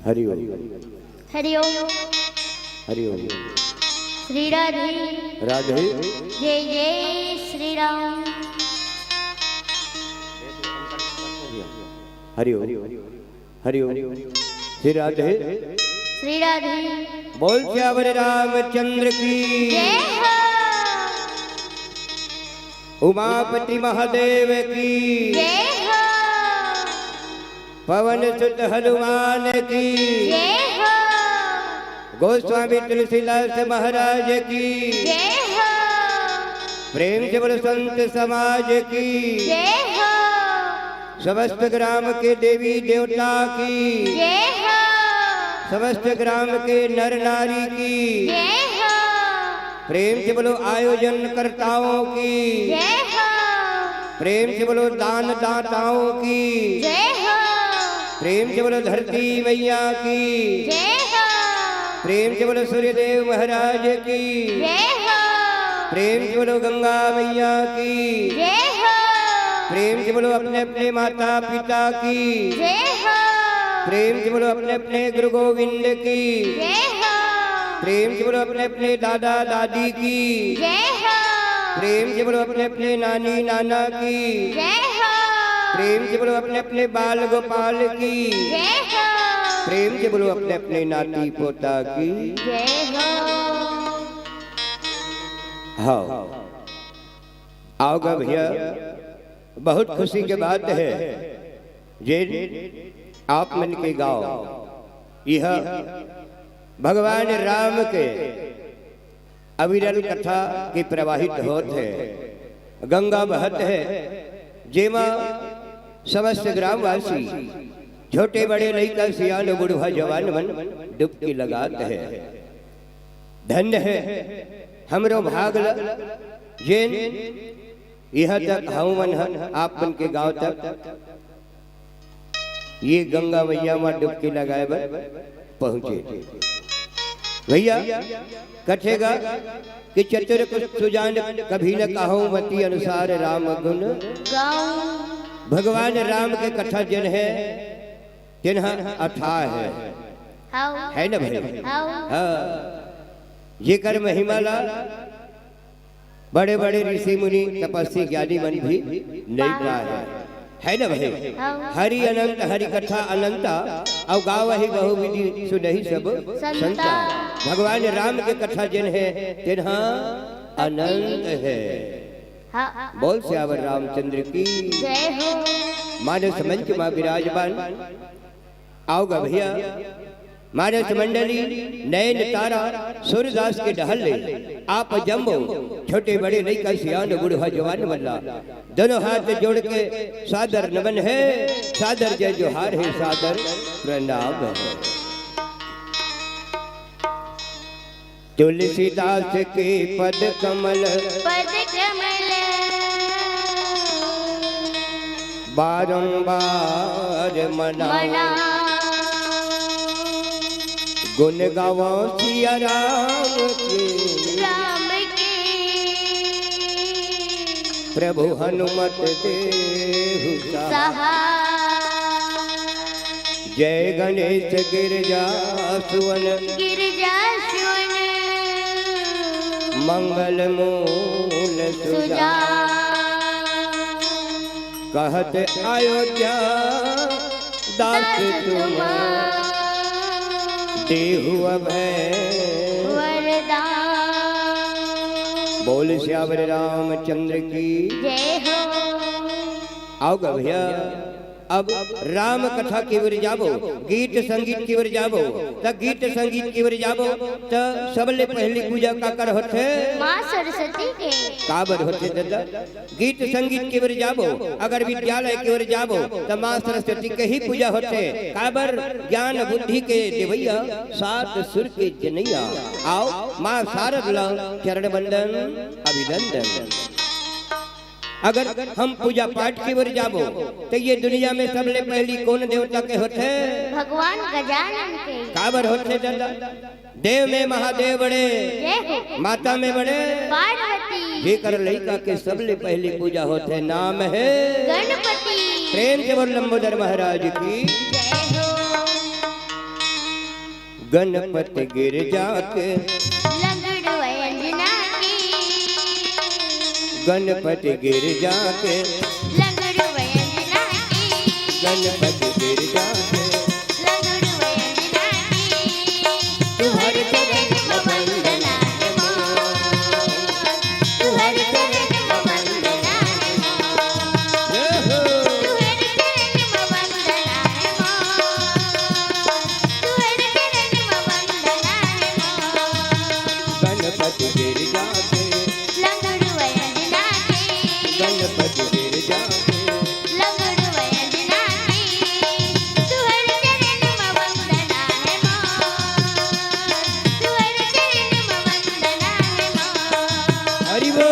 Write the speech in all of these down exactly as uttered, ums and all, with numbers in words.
हरि ओम। हरि ओम। हरि ओम। श्री राधे। राधे। जय जय श्री राम। हरि ओम। हरि ओम। श्री राधे। श्री राधे। बोल सियावर रामचंद्र की। जय हो। उमापति महादेव की। जय हो। पवन सुत हनुमान की। जय हो। गोस्वामी तुलसीदास महाराज की। जय हो। प्रेम से बोलो संत समाज की। जय हो। समस्त ग्राम के देवी देवता की। जय हो। समस्त ग्राम के नर नारी की। जय हो। प्रेम से बोलो आयोजन कर्ताओं की। जय हो। प्रेम से बोलो दान दाताओं की। जय हो। प्रेम से बोलो धरती मैया की। जय हो। प्रेम से बोलो सूर्यदेव महाराज की। जय हो। प्रेम से बोलो गंगा मैया की। जय हो। प्रेम से बोलो अपने अपने माता पिता की। जय हो। प्रेम से बोलो अपने अपने गुरु गोविंद की। जय हो। प्रेम से बोलो अपने अपने दादा दादी की। जय हो। प्रेम से बोलो अपने अपने नानी नाना की। जय हो। प्रेम से बोलो अपने अपने बाल गोपाल की। जय हो। प्रेम से बोलो अपने अपने नाती पोता की। जय हो। हाँ, आओ गा भैया, बहुत खुशी के बात है जे आप मन के गांव यह भगवान राम के अविरल कथा के प्रवाहित होत है, गंगा बहत है, जेमा समस्त ग्रामवासी, छोटे बड़े, लइका सियान, बुढ़वा जवान मन डुबकी लगात है। धन्य है हमरो भाग ल, जेन इहाँ तक हव मन ह, आप मन के गांव तक ये गंगा मैया म डुबकी लगाए बर पहुंचे। भैया, कथे गा कि चतुर कुछ सुजान, कभी न कहौ मति अनुसार राम गुण गाऊं। भगवान राम के कथा जेन है, तेन ह अथाह है। हव। है न भाई? हव। हाँ। जेकर महिमा ला बड़े-बड़े ऋषि मुनि, तपस्वी, ज्ञानी मन भी नइ पाए। है न भाई? हव। हरि अनंत, हरि कथा अनंता, अउ गावहि बहु विधि सुनहि सब संता। संता। भगवान राम के कथा जेन है, तेन ह अनंत है। हाँ। बोल सियावर रामचंद्र की। जय हो। मानस मंच मा विराजमान। आओ गा भैया, मानस मंडली, नयन तारा, सूरदास के डहल ले, आप जम्मो, छोटे बड़े लइका सियान बुढ़वा जवान मन ला, दोनों हाथ जोड़ के सादर नमन है, सादर जय जोहार है, सादर प्रणाम है। तुलसीदास के पद कमल, पद कमल बारंबार मनाओ। मनाओ। गुण गावो सिया राम के, राम के। प्रभु हनुमत देहु सहाय। सहाय। जय गणेश गिरजा सुवन, गिरजा सुवन। मंगल मूल सुजा। सुजा। कहत अयोध्या दास तुम, देहु अभय वरदान। बोल सियावर रामचंद्र की। जय हो। आओ गा भैया, अब राम कथा के ओर जाबो, गीत संगीत के ओर जाबो, त गीत संगीत के ओर जाबो, त सबले पहली पूजा काकर होथे? माँ सरस्वती के। काबर होथे दादा? गीत संगीत के ओर जाबो, अगर विद्यालय के ओर जाबो, त माँ सरस्वती के ही पूजा होथे। काबर? ज्ञान बुद्धि के देवैया, सात सुर के जनैया। आओ माँ शारद ला चरण वंदन, अभिनंदन। अगर हम पूजा पाठ के ओर जाबो, त ये दुनिया में सबले पहली कोन देवता के होथे? भगवान गजानन के। काबर होथे दादा? देव में महादेव बड़े, जय हो। माता में बड़े, पार्वती। जेकर लइका के सबले पहली पूजा होथे, नाम है गणपति। प्रेम से बोल लंबोदर महाराज की। जय हो। गणपति गिरजा के, लंगड़ू अंजना के, गणपति गिरजा के, लंगड़ू अंजना के, गणपति गिरजा के, लंगड़ू अंजना के, तुहर चरण म वंदना हे मोर, तुहर चरण म वंदना हे मोर, जय हो। तुहर चरण म वंदना हे मोर। गणपति गिरजा के, गणपति गिरजा के, हरि बोल।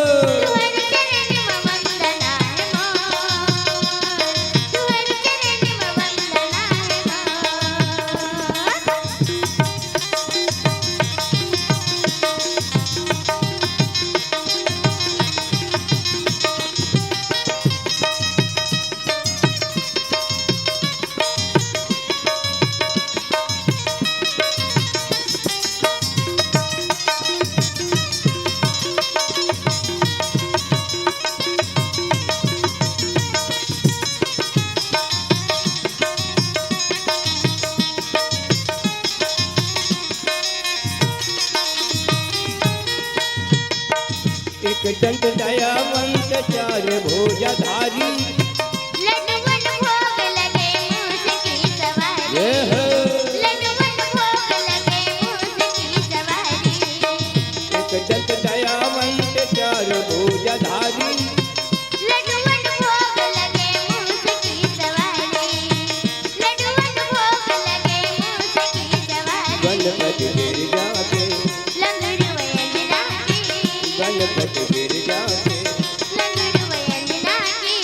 एक दंत दयावंत चार भुजाधारी। लड्डुवन भोग लगे मूस की सवारी। ये हो। लड्डुवन भोग लगे मूस की सवारी। एक दंत दयावंत चार भुजाधारी। लड्डुवन भोग लगे मूस की सवारी। लड्डुवन भोग लगे मूस की सवारी। गणपति गिरजा के। लंगड़ू अंजना के। गणपति गिरजा के। लंगड़ू अंजना के।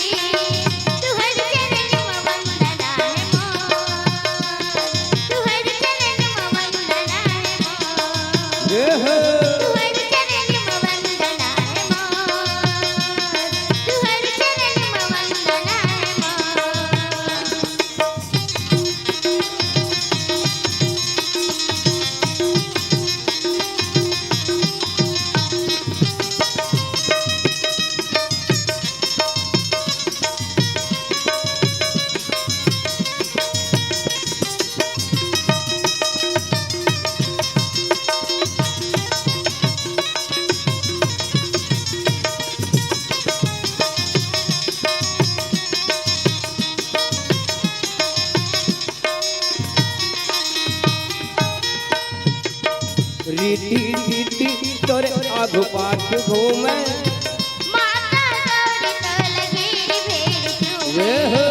तुहर चरण म वंदना हे मोर। तुहर चरण म वंदना हे मोर। जय हो। तुहर चरण म वंदना हे मोर। तुहर चरण म वंदना हे मोर। रीति सीति तोर आगू पाछू घूमे। माता गौरी तोल घेरी भेरी झूमे। ये हो।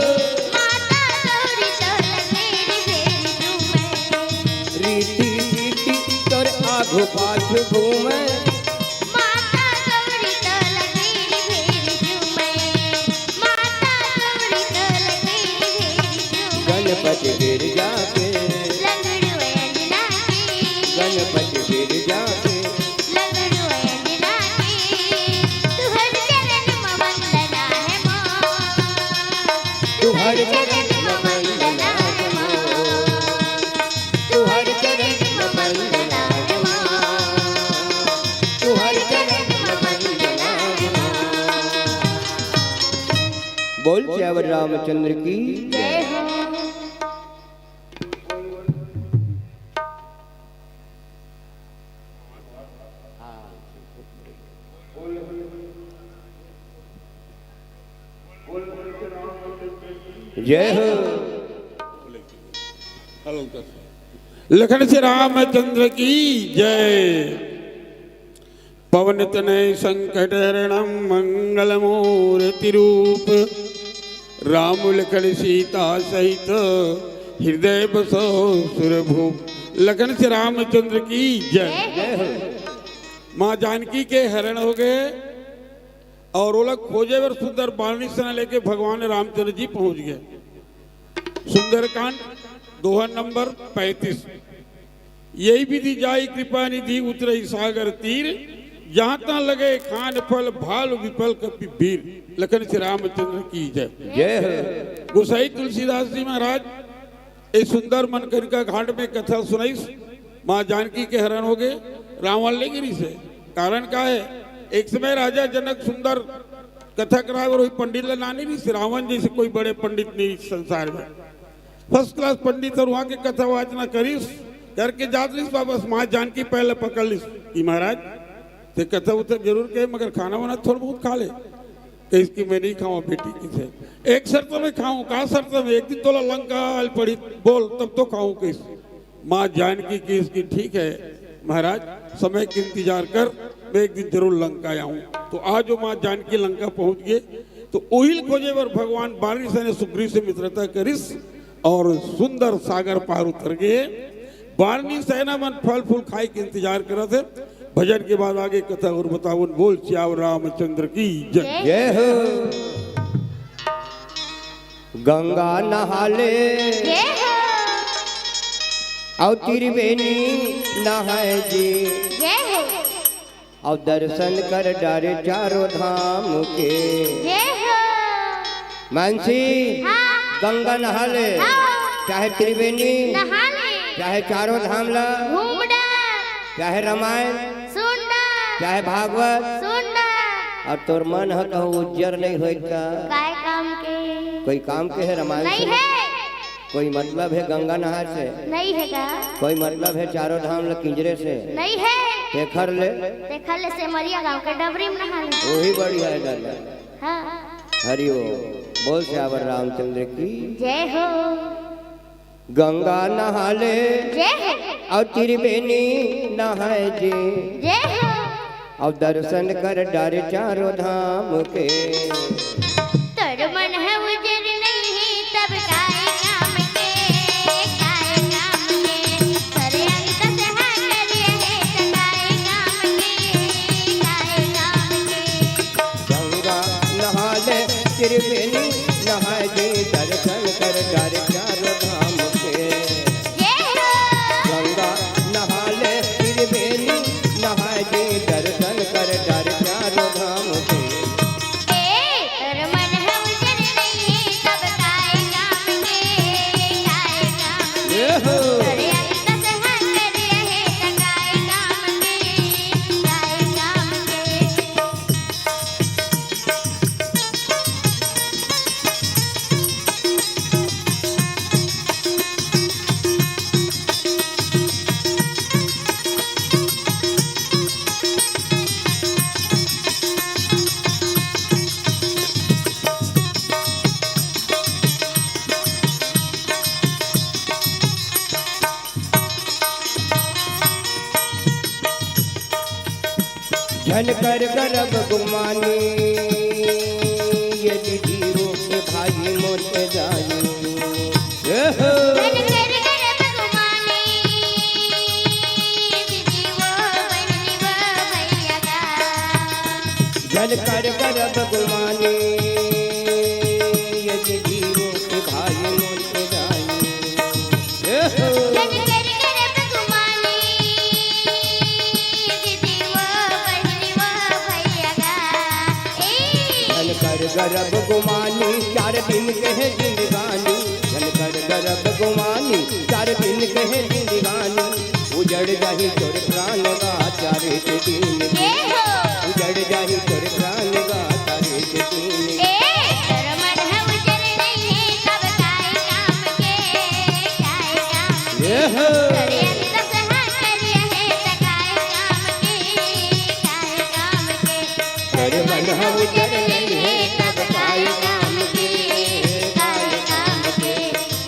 माता गौरी तोल घेरी भेरी झूमे। रीति सीति तोर आगू पाछू घूमे। माता गौरी तोल घेरी भेरी झूमे। माता गौरी तोल घेरी भेरी झूमे। गणपति गिरजा के। लंगड़ू अंजना के। गणपति गिरजा के। लंगड़ू अंजना के। तुहर चरण म वंदना हे मोर। तुहर चरण म वंदना हे मोर। तुहर चरण म वंदना हे मोर। तुहर चरण म वंदना हे मोर। बोल सियावर रामचंद्र की। जय हो। जय हो। लखन श्री रामचंद्र की जय। पवन तनय संकट हरणम मंगल मूर्ति रूप। राम लखन सीता सहित हृदय बसो सुरभूप। लखन श्री रामचंद्र की जय। जय हो। माँ जानकी के हरण हो गए और ओला खोजे बर सुंदर बालनी सेना लेके भगवान रामचंद्र जी पहुंच गए। सुंदरकांड, दोहा नंबर पैंतीस। यही विधि जाई कृपा निधि उतरई सागर तीर, जहाँ तहाँ लगे खान फल भाल विफल कपि वीर। लखन श्री रामचंद्र की जय। जय हो। गोसाई तुलसीदास जी महाराज ए सुंदर मनकनिका घाट में कथा सुनाइस। माँ जानकी के हरण हो गए, रावण ले गिरी से। कारण का है? एक समय राजा जनक सुंदर कथा कराए बर वही पंडित ला नानी भी से, रावण जैसे कोई बड़े पंडित नहीं इस संसार में। फर्स्ट क्लास पंडित, और वहाँ के कथा वाचना करिस, करके जात रहिस वापस, माँ जानकी पैर ला पकड़ लिस कि महाराज, ते कथा उथा जरूर कहे, मगर खाना वाना थोड़ा बहुत खा ले। कहिस कि मैं नहीं खाऊं बेटी, किसे एक शर्त में खाऊं। का शर्त में? एक दिन तोला लंका आल पड़ी, बोल तब तो खाऊं। कहिस, माँ जानकी कहिस कि ठीक है महाराज, समय के इंतजार कर, मैं एक दिन जरूर लंका आऊं। तो आज वो माँ जानकी लंका पहुंच गए। तो ओहिल खोजे बर भगवान बारनी सेना सुग्रीव से मित्रता करिस और सुंदर सागर पार उतर गए। बारनी सेना मन फल फूल खाए के इंतजार करत है। भजन के बाद आगे कथा और बतावन। बोल सियावर रामचंद्र की जय। जय हो। गंगा नहाले जय हो। अउ त्रिवेणी नहाए जी। जय हो। अउ दर्शन कर डारे चारों धाम के। जय हो। मानसी, हाँ। गंगा नहा ले, हाँ। चाहे त्रिवेणी, नहा ले। चाहे चारों धाम ला, घूम डार। चाहे रामायण, सुन डार। चाहे भागवत, सुन डार। अउ तोर मन ह कहूँ उज्जर नहीं होए का? काय काम के? कोई काम के है रामायण नहीं से? है। कोई मतलब है गंगा नहाए से? नहीं है का? कोई मतलब है चारों धाम ल किंजरे से? नहीं है। तेखर ले? तेखर ले सेमरिया गांव के डबरी में नहा ले। वही बढ़िया है दादा। हाँ। हरि ओम। बोल सियावर रामचंद्र की। जय हो। गंगा नहा ले जय हो। अउ त्रिवेणी नहाए जी। जय हो। अउ दर्शन कर डारे चारों धाम के। तोर मन है उजर नहीं तब काय काम के, काय काम के। अरे अंत से हाँ करिए है तो काय काम के, काय काम के। गंगा नहा ले त्रिवेणी नहाए जी, दर्शन कर डारे चारों धाम के। जय हो। गंगा नहा ले त्रिवेणी नहाए जी, दर्शन कर डारे चारों धाम के। ए, तोर मन है उजर नहीं, तब काय काम के, काय काम के। जय हो। तोरे अंत से हाँ करिए है, त काय काम के, काय काम के। झन कर गरब गुमानी, यदि धीरो के भाई मोर के जाई। ए हो। झन कर गरब गुमानी, दीदी वो बहनी वो भैया का। झन कर गरब गुमानी, यदि धीरो के भाई मोर के जाई। ए हो। झन कर गरब गुमानी, दीदी वो बहनी वो भैया गा। ए। झन कर गरब गुमानी, चार दिन के है जिंदगानी। झन कर गरब गुमानी, चार दिन के है जिंदगानी। उजड़ जाही तोर प्राण गा चार दिन के। ए हो। उजड़ जाही तोर प्राण गा चार दिन के। ए, तोर मन ह उजर नहीं है, तब काय काम के, काय काम के। ए हो। तोरे अंत से हाँ करिए है, त काय काम के, काय काम के। तोर मन ह उजर नहीं है, तब काय काम के, काय काम के।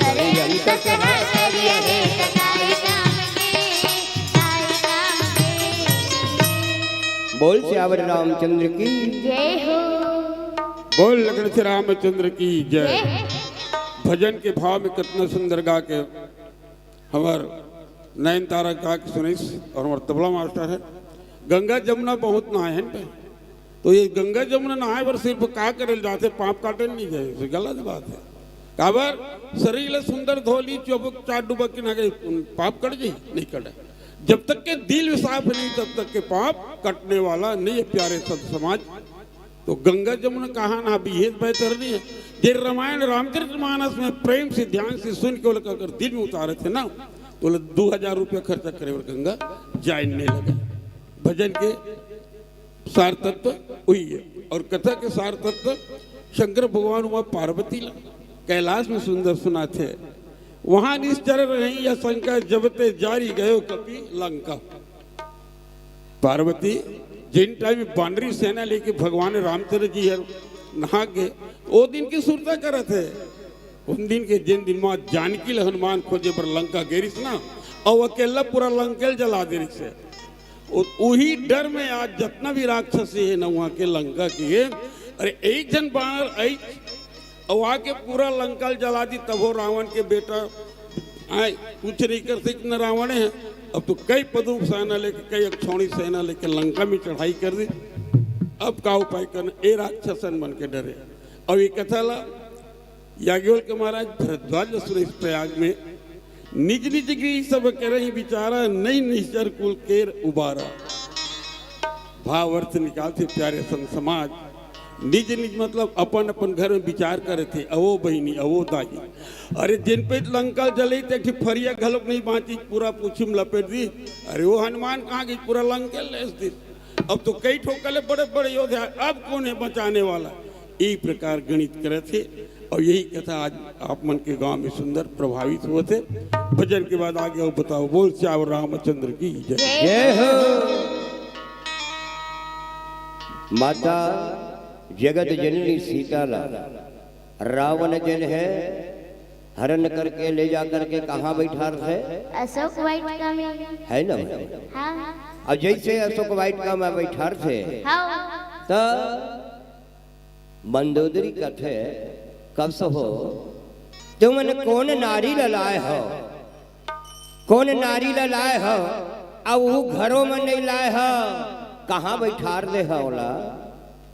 तोरे अंत से हाँ करिए है, त काय काम के। बोल सियावर रामचंद्र की। जय हो। बोल लखन से रामचंद्र की जय। जय। भजन के भाव में कितना सुंदर गा के हमर नयन तारा गा के सुनिस और हमर तबला मास्टर है। गंगा जमुना बहुत नहाए हैं पे, तो ये गंगा जमुना नहाए बर सिर्फ का करे ल जाथे, पाप काटे ल नहीं जाए, ये गलत बात है। काबर? शरीर ले सुंदर धोली चौबक चार डुबक के नहा के पाप कट जाई? नहीं कटे। जब तक के दिल साफ नहीं, तब तक के पाप कटने वाला नहीं है, प्यारे संत समाज। तो गंगा जमुना कहाँ ना बिहेद बेहतर नहीं है। जे रामायण रामचरित मानस में प्रेम से ध्यान से सुन के ओला अगर दिल में उतारे थे ना, ओला दू हजार रुपया खर्चा करे बर गंगा जाए नहीं लगे। भजन के सार तत्व वही है। और कथा के सार तत्व शंकर भगवान उमा पार्वती ला कैलाश में सुंदर सुनाथे, "वहां निश्चर रही या शंका, जब ते जारी गयो कपि लंका।" पार्वती जिन टाइम बानरी सेना लेके भगवान रामचंद्र जी हर नहा के ओ दिन की सुरता करत है, उन दिन के जिन दिन माँ जानकी ल हनुमान खोजे बर लंका गेरिस ना, और अकेला पूरा लंका ल जला दे रिस है। और वही डर में आज जितना भी राक्षसी है ना वहाँ के लंका की है, अरे एक जन बानर आई और आके पूरा लंका ल जला दी, तब वो रावण के बेटा आए, कुछ नहीं कर सकते न रावण है। अब तो कई पदुम सेना लेके, कई अक्षौणी सेना लेके लंका में चढ़ाई कर दी। अब का उपाय करना, ए राक्षसन मन के डरे। अब ये कथा ला याज्ञवल्क्य महाराज भरद्वाज ल सुने इस प्रयाग में, निज निज गृह सब करहि विचारा, नहीं निश्चर कुल केर उबारा। भाव अर्थ निकालथे प्यारे संत समाज। निज निज मतलब अपन अपन घर में विचार करे थे, अवो बहिनी, अवो दाई। अरे जिन पे लंका जलई ते एक ठे फरिया घलोक नहीं बांची, पूरा पूछी में लपेट दी। अरे वो हनुमान कहाँ गई, पूरा लंका लेस दी। अब तो कई ठो कले बड़े बड़े योद्धा, अब कौन है बचाने वाला? यही प्रकार गणित करे थे। और यही कथा आज आप मन के गांव में सुंदर प्रभावित हुए थे। भजन के बाद आगे और बताओ। बोल सियावर रामचंद्र की जय। जय हो। माता जगत जननी सीता ला रावण जन है हरण करके ले जा करके कहाँ बैठार थे? अशोक वाटिका में। है ना भाई? हाँ। और जैसे अशोक वाटिका में बैठार थे हाँ। तो मंदोदरी कथे, "कस हो, तुमन कौन नारी ल लाए हो? कौन नारी ल लाए हो? अब वो घरों में नहीं लाए हो, कहाँ बैठार दे हो ओला?"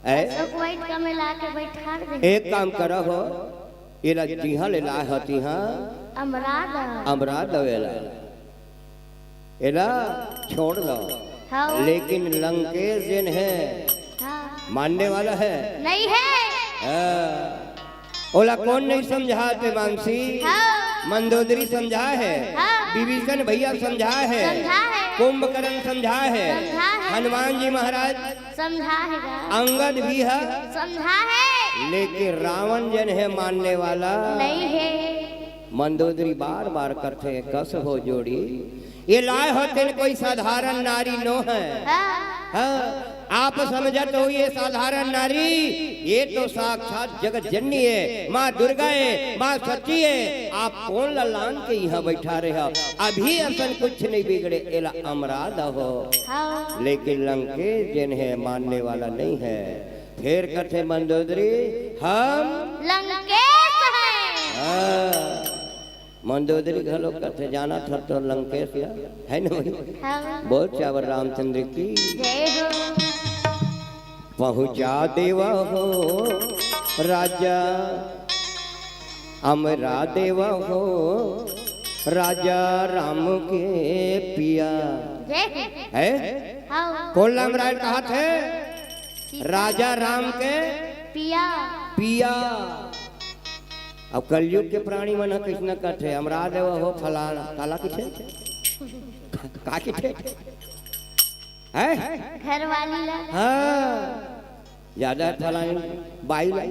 ऐ? अशोक वाटिका में लाके बैठार दे। एक काम करो हो, एला जिहाँ ले लाए हो तिहाँ अमरा दो। अमरा दो एला। एला छोड़ दो। हाँ। लेकिन लंकेश जिन है, हाँ। मानने वाला है? नहीं है। हाँ। ओला कौन नहीं समझाते मानसी? हाँ। मंदोदरी समझा है, हाँ। विभीषण भैया समझा है, समझा है। कुंभकर्ण समझा है, समझा है। हनुमान जी महाराज समझा है गा। अंगद भी है, समझा है। लेकिन रावण जिन है मानने वाला नहीं है। मंदोदरी बार बार करथे, "कस हो जोड़ी, ये लाए हो तेन कोई साधारण नारी नो है।" हाँ। हाँ, आप समझत हो ये साधारण नारी, ये तो साक्षात जगत जननी है, माँ दुर्गा है, माँ सती है। आप कौन ला लान के यहाँ बैठारे हो? अभी असन कुछ नहीं बिगड़े, एला अमरा दो। हाँ। लेकिन लंकेश जिन है मानने वाला नहीं है। फिर कथे मंदोदरी, हम लंकेश हैं। हाँ। मंदोदरी घलो कथे, "जाना था तो लंकेश या, है ना भाई?" हाँ। बोल सियावर रामचंद्र की। जय हो। पहुँचा देवा हो राजा, अमरा देवा हो राजा राम के पिया। जय हो। है? हाँ। कौन राम राय कहा थे? राजा राम के पिया। पिया। अब कलयुग के प्राणी मन ह कइसना कथे, "अमरा देवा हो फलाना", काला किथे? का किथे? हैं? घरवाली ला। हाँ, ज्यादा फलानी बाई ला,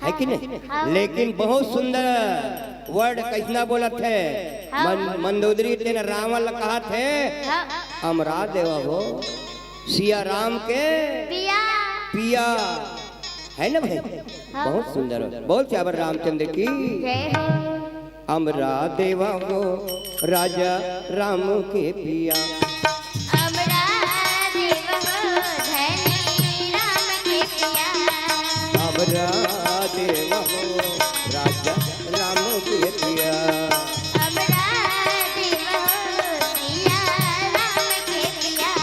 है कि नहीं? हाँ। लेकिन बहुत सुंदर word कइसना बोलत है। हाँ। मन-, मंदोदरी तेन रावण ला कहा थे, हाँ। "अमरा देवा हो सिया राम के पिया।" पिया। है ना भाई? हाँ। बहुत सुंदर। बोल सियावर रामचंद्र की। जय हो। अमरा देवा हो राजा राम के पिया। अमरा देवा हो धनी राम के पिया। अमरा देवा हो राजा राम के पिया। अमरा देवा हो सिया राम के पिया।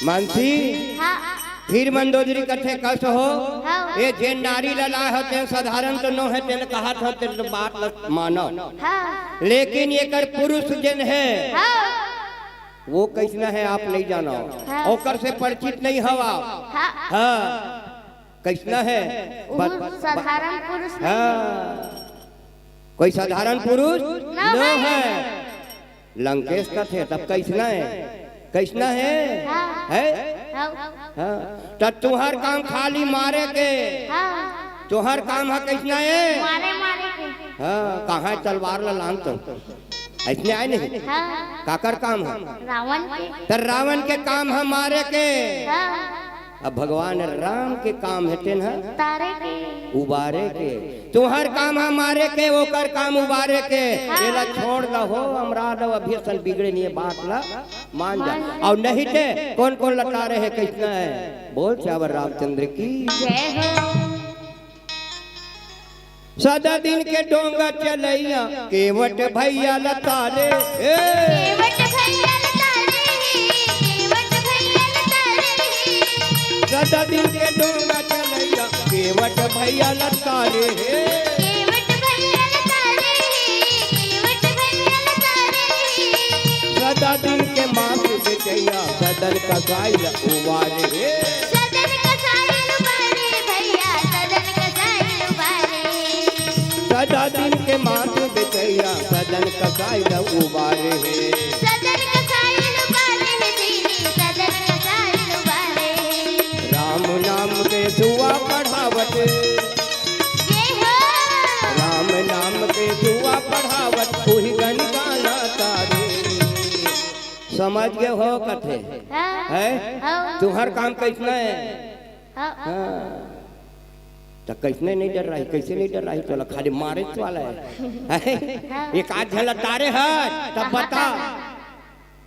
मानसी, हाँ। फिर मंदोदरी कथे, कस हो, हाँ। ये जेन नारी ल लाय हो, तेन साधारण तो नो हे, तेन कहत हो, तेन तो बात ल मानो। हाँ। लेकिन एकर पुरुष जेन हे, हाँ। वो कैसना हे, आप नहीं जानो। हाँ। ओकर से परिचित नहीं हो आप। हाँ। हाँ। कैसना हे? वो बत-, बत-, साधारण पुरुष नहीं हाँ। कोई साधारण पुरुष नो नो हे। हे। लंकेश कथे, तब कैसना हे? कैसना हे? हाँ। हे? हाँ। हाँ। त तुहर काम खाली मारे के। हाँ। तुहर काम ह कैसना हे? मारे, मारे के। हाँ, कहाँ तलवार ला लान तो? ऐसने आय नहीं? हाँ। काकर काम ह? रावण के। त रावण के काम ह मारे के। हाँ। अब भगवान राम के काम हे तेन ह तारे के। उबारे के। तुहर काम ह मारे के, ओकर काम उबारे के। हाँ। एला छोड़ ल हो, हमराद, अभी असन बिगड़े नहीं हे, बात ला मान जा। मान जा। अउ नहीं ते कोन कोन ल तारे हे, कैसना हे? बोल सियावर रामचंद्र की। जय हो। सदा दिन के डोंगा चलैया, केवट भैया ल तारे। ए। केवट भैया ल तारे हे, केवट भैया ल तारे हे। सदा दिन के डोंगा चलैया, केवट भैया ल तारे हे। केवट भैया ल तारे हे, केवट भैया ल तारे हे। सदा दिन के मांस बेचैया, सदन कसाई ल उबारे हे। सदन कसाई ल उबारे भैया, सदन कसाई ल उबारे। सदा दिन के मांस बेचैया, सदन कसाई ल उबारे हे। सदन कसाई ल उबारे हे, दीदी, सदन कसाई ल उबारे हे। राम नाम के धुआ बढ़ावत। जय हो। राम नाम के धुआ बढ़ावत, उही गन गाना तारे। समझ गे हो कथे? हाँ। हे? हाँ। तुहर काम कैसना हे? हाँ। हाँ। त कैसने नहीं डर्राही, कैसे नहीं डर्राही? तोला खाली मारे वाला हे। हे? हाँ। एक आध झन ल तारे हस, तब हाँ, बता। हाँ।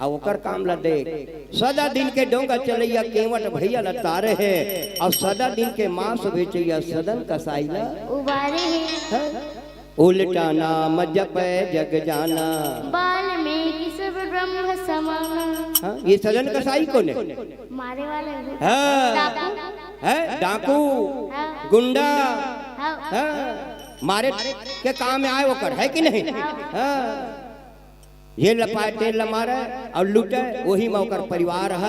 अउ ओकर काम ल देख। सदा दिन के डोंगा चलैया, केवट भैया ल तारे हे। अउ सदा दिन के मांस बेचैया, सदन कसाई ल उबारे हे। हाँ? उल्टा नाम जपे जग जाना। वाल्मीकि सब ब्रह्म समाना। हाँ, ये सदन कसाई कोन हे? मारे वाले भूत। हाँ। डाकू। हे? डाकू। हाँ। गुंडा। हाँ। हाँ। मारे के काम में आय ओकर, हे कि नहीं? हाँ। हाँ। ये लपाटे ल मारे अउ लूटे, वही में ओकर परिवार ह।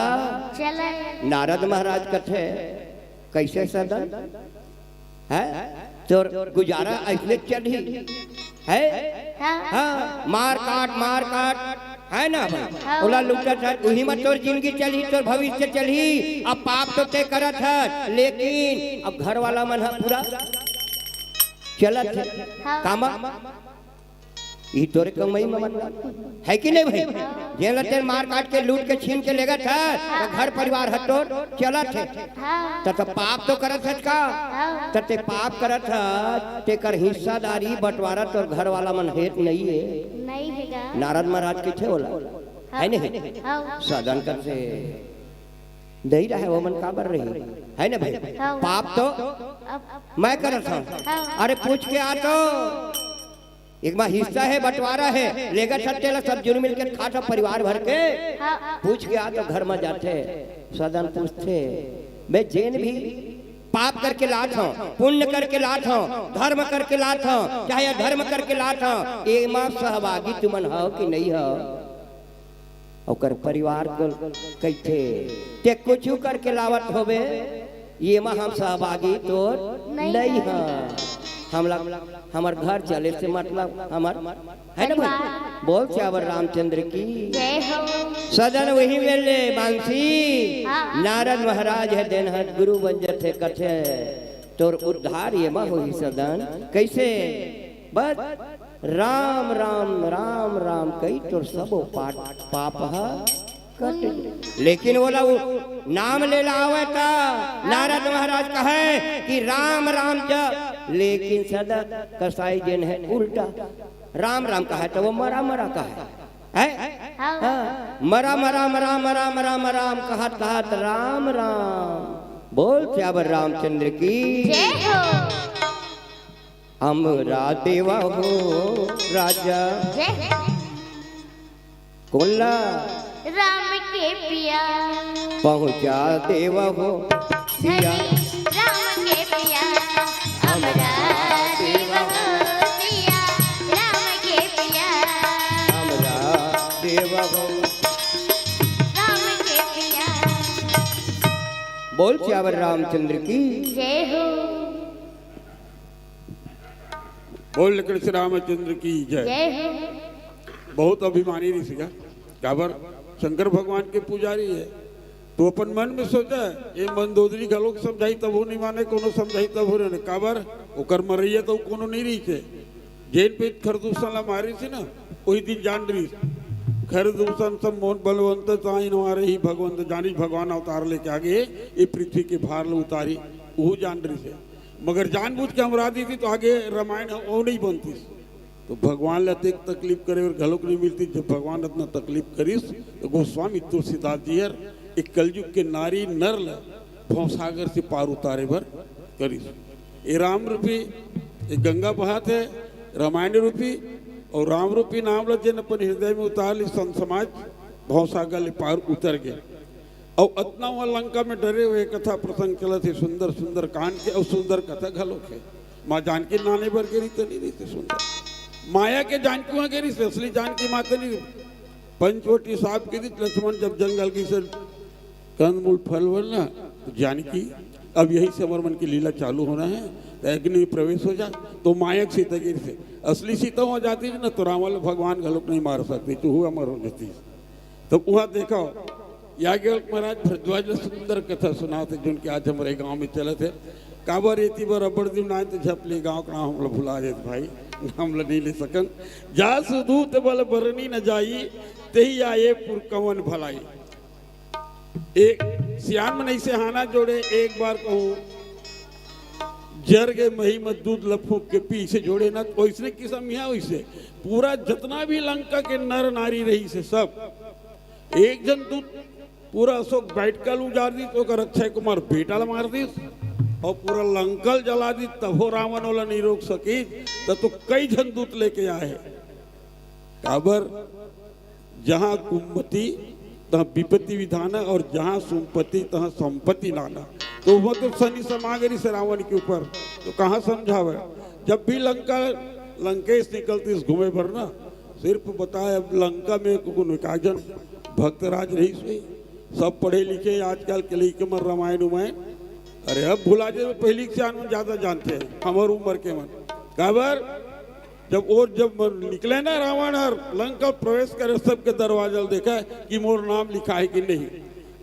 चले। नारद महाराज कथे, कैसे सदन? हे? तोर गुजारा ऐसने चलही। हे? हाँ। हाँ, मार काट, मार काट, हे ना भाई? हाँ। ओला लूटत हे, उही में तोर जिंदगी चलही, तोर भविष्य चलही। अब पाप तो ते करत हस, लेकिन अब घर वाला मन ह पूरा चलत हे। हाँ। कामा? ई तोरे कमई में मतलब हे कि नहीं भाई? जेन ल तेन मार काट के, लूट के, छीन के लेगत हे, त घर परिवार ह तोर चलत हे। हाँ। त, त पाप तो करत हस का? हाँ। त ते पाप करत हस, तेकर हिस्सादारी बंटवारा तोर घर वाला मन हेत नहीं हे। नहीं हे गा। नारद महाराज कथे ओला। हाँ। हे नहीं? हाँ। सदन कथे नहीं रहे, वो मन काबर रही? हे ना भाई? हाँ। पाप तो अब मैं करत हंव। हाँ। अरे पूछ के आ तो। एक बार हिस्सा हे, बंटवारा हे, लेगत हस तेला सब झन मिल के खाथव परिवार भर के। हाँ। पूछ के आ तो घर में जाथे, सदन पूछथे, मैं जेन भी पाप करके लात हंव, पुण्य करके लात हंव, धर्म करके लात हंव, चाहे अधर्म करके लात हंव, एमा सहभागी तुमन हव कि नहीं हव? ओकर परिवार ल कहिथे, ते कुछु करके लावत होबे, एमा हम सहभागी तोर नहीं नहीं हन। हमला, हमर घर चले से मतलब, हमर, हे ना भाई? परिवार। बोल सियावर रामचंद्र की। जय हो। सदन वही मेले मानसी, हाँ। नारद महाराज हे देन हत गुरु बन जथे कथे, तोर उद्धार एमा होही सदन। कैसे? बस राम, राम, राम, राम कही तोर सबो पाप, पाप ह कट गे। लेकिन ओला वो नाम ले लावे त नारद महाराज कहे कि राम, राम जप, लेकिन सदन कसाई जेन हे उल्टा। राम, राम कहे त वो मरा, मरा कहे। हे? हाँ। हाँ। मरा, मरा, मरा, मरा, मरा, मरा, राम कहत, कहत राम, राम। बोल सियावर रामचंद्र की। जय हो। अमरा देवा हो राजा। जय। कोला। राम के पिया। पहुँचा देवहो सिया। राम के पिया। हमरा देवहो सिया। राम के पिया। हमरा देवहो। राम के पिया। बोल सियावर रामचंद्र की। जय हो। बोल लखन श्री रामचंद्र की जय। जय हो। बहुत अभिमानी रहिस गा। काबर? शंकर भगवान के पुजारी हे। तो अपन मन में सोचा, ये मंदोदरी घलोक समझाही तभो नहीं माने, कोनो समझाही तभो नहीं। काबर? ओकर मरइया तो कोनो नहीं रहिस हे। जेन पे खरदूषण ला मारिस हे ना, वही दिन जान रहिस। खरदूषण सब मोन बलवंत ताइन मारे ही भगवंत, जानी भगवान अवतार लेके आगे, ये पृथ्वी के भार ल उतारी, वो जान रहिस हे। मगर जानबूझ के हमरा दीस तो आगे रामायण ह, वो नहीं बनतिस। तो भगवान ला अतेक तकलीफ करे बर घलोक नहीं मिलतिस। जब भगवान अतना तकलीफ करिस, तो गोस्वामी तुलसीदास जी हर एक कलयुग के नारी नर ला भवसागर से पार उतारे बर करिस। ये राम रूपी, ये गंगा बहात हे, रामायण रूपी, और राम रूपी नाम ला जेन अपन हृदय में उतार लिस, संत समाज भवसागर ले पार उतर गे। अउ अतना वहाँ लंका में डरे हुए कथा प्रसंग चलत हे, सुंदर सुंदर कांड के, अउ सुंदर कथा घलोक हे। माँ जानकी नाने बर गे रहिस त नहीं रहिस हे सुंदर। माया के जानकी वहाँ गे रहिस हे, असली जानकी माँ त नहीं रहिस। पंचवटी साहब के दिस लक्ष्मण जब जंगल गिस हे कंदमूल फल वल ना, तो जानकी अब यही से हमर मन की लीला चालू होना है, तो अग्नि में प्रवेश हो जा, तो माया के सीता गे रहिस हे। असली सीता वहाँ जातिस ना, तो रावण भगवान घलोक नहीं मार सकतिस, तो हुआ अमर हो जातिस। तब उहाँ देखव, याज्ञवल्क्य महाराज भरद्वाज ल सुंदर कथा सुनात हे, जोन के आज हमरे गांव में चलत हे। काबर एती बर अब्बड़ दिन आए त झप ले गांव के नाम हमला भुला जात भाई, नाम ल नहीं ले सकन। जासु दूत बल बरनी न जाई, तेहि आए पुर कवन भलाई। एक सियान मन अइसे हाना जोड़े, एक बार कहूँ, जर गे मही म दूध ल फूंक के पी, अइसे जोड़े ना, त ओइसने किसम इहाँ ओइसे पूरा जतना भी लंका के नर नारी रहिस हे सब, एक झन दूत पूरा अशोक वाटिका ल उजाड़ दिस, ओकर अक्षय कुमार बेटा ल मार दिस, अउ पूरा लंका ल जला दिस, तभो रावण ओला नहीं रोक सकिस। त तो कई झन दूत लेके आए हे। काबर? जहाँ कुमति तहाँ विपत्ति विधाना और जहाँ सुमपति तहाँ संपत्ति लाना। तो वो तो शनि समा गे रहिस रावण के ऊपर, तो कहाँ समझावे? जब भी लंका, लंकेश निकलतिस घूमे बर ना, सिर्फ बताए, अब लंका में कोनो एकाक झन भक्तराज रहिस होही, सब पढ़े लिखे, आजकल के लइके मन रामायण उमायण, अरे अब भुला जाए, पहली के सियान मन ज्यादा जानथे, हमर उम्र के मन। काबर? जब और जब निकले ना रावण हर लंका प्रवेश करे, सबके दरवाजा ल देखय कि मोर नाम लिखा है कि नहीं।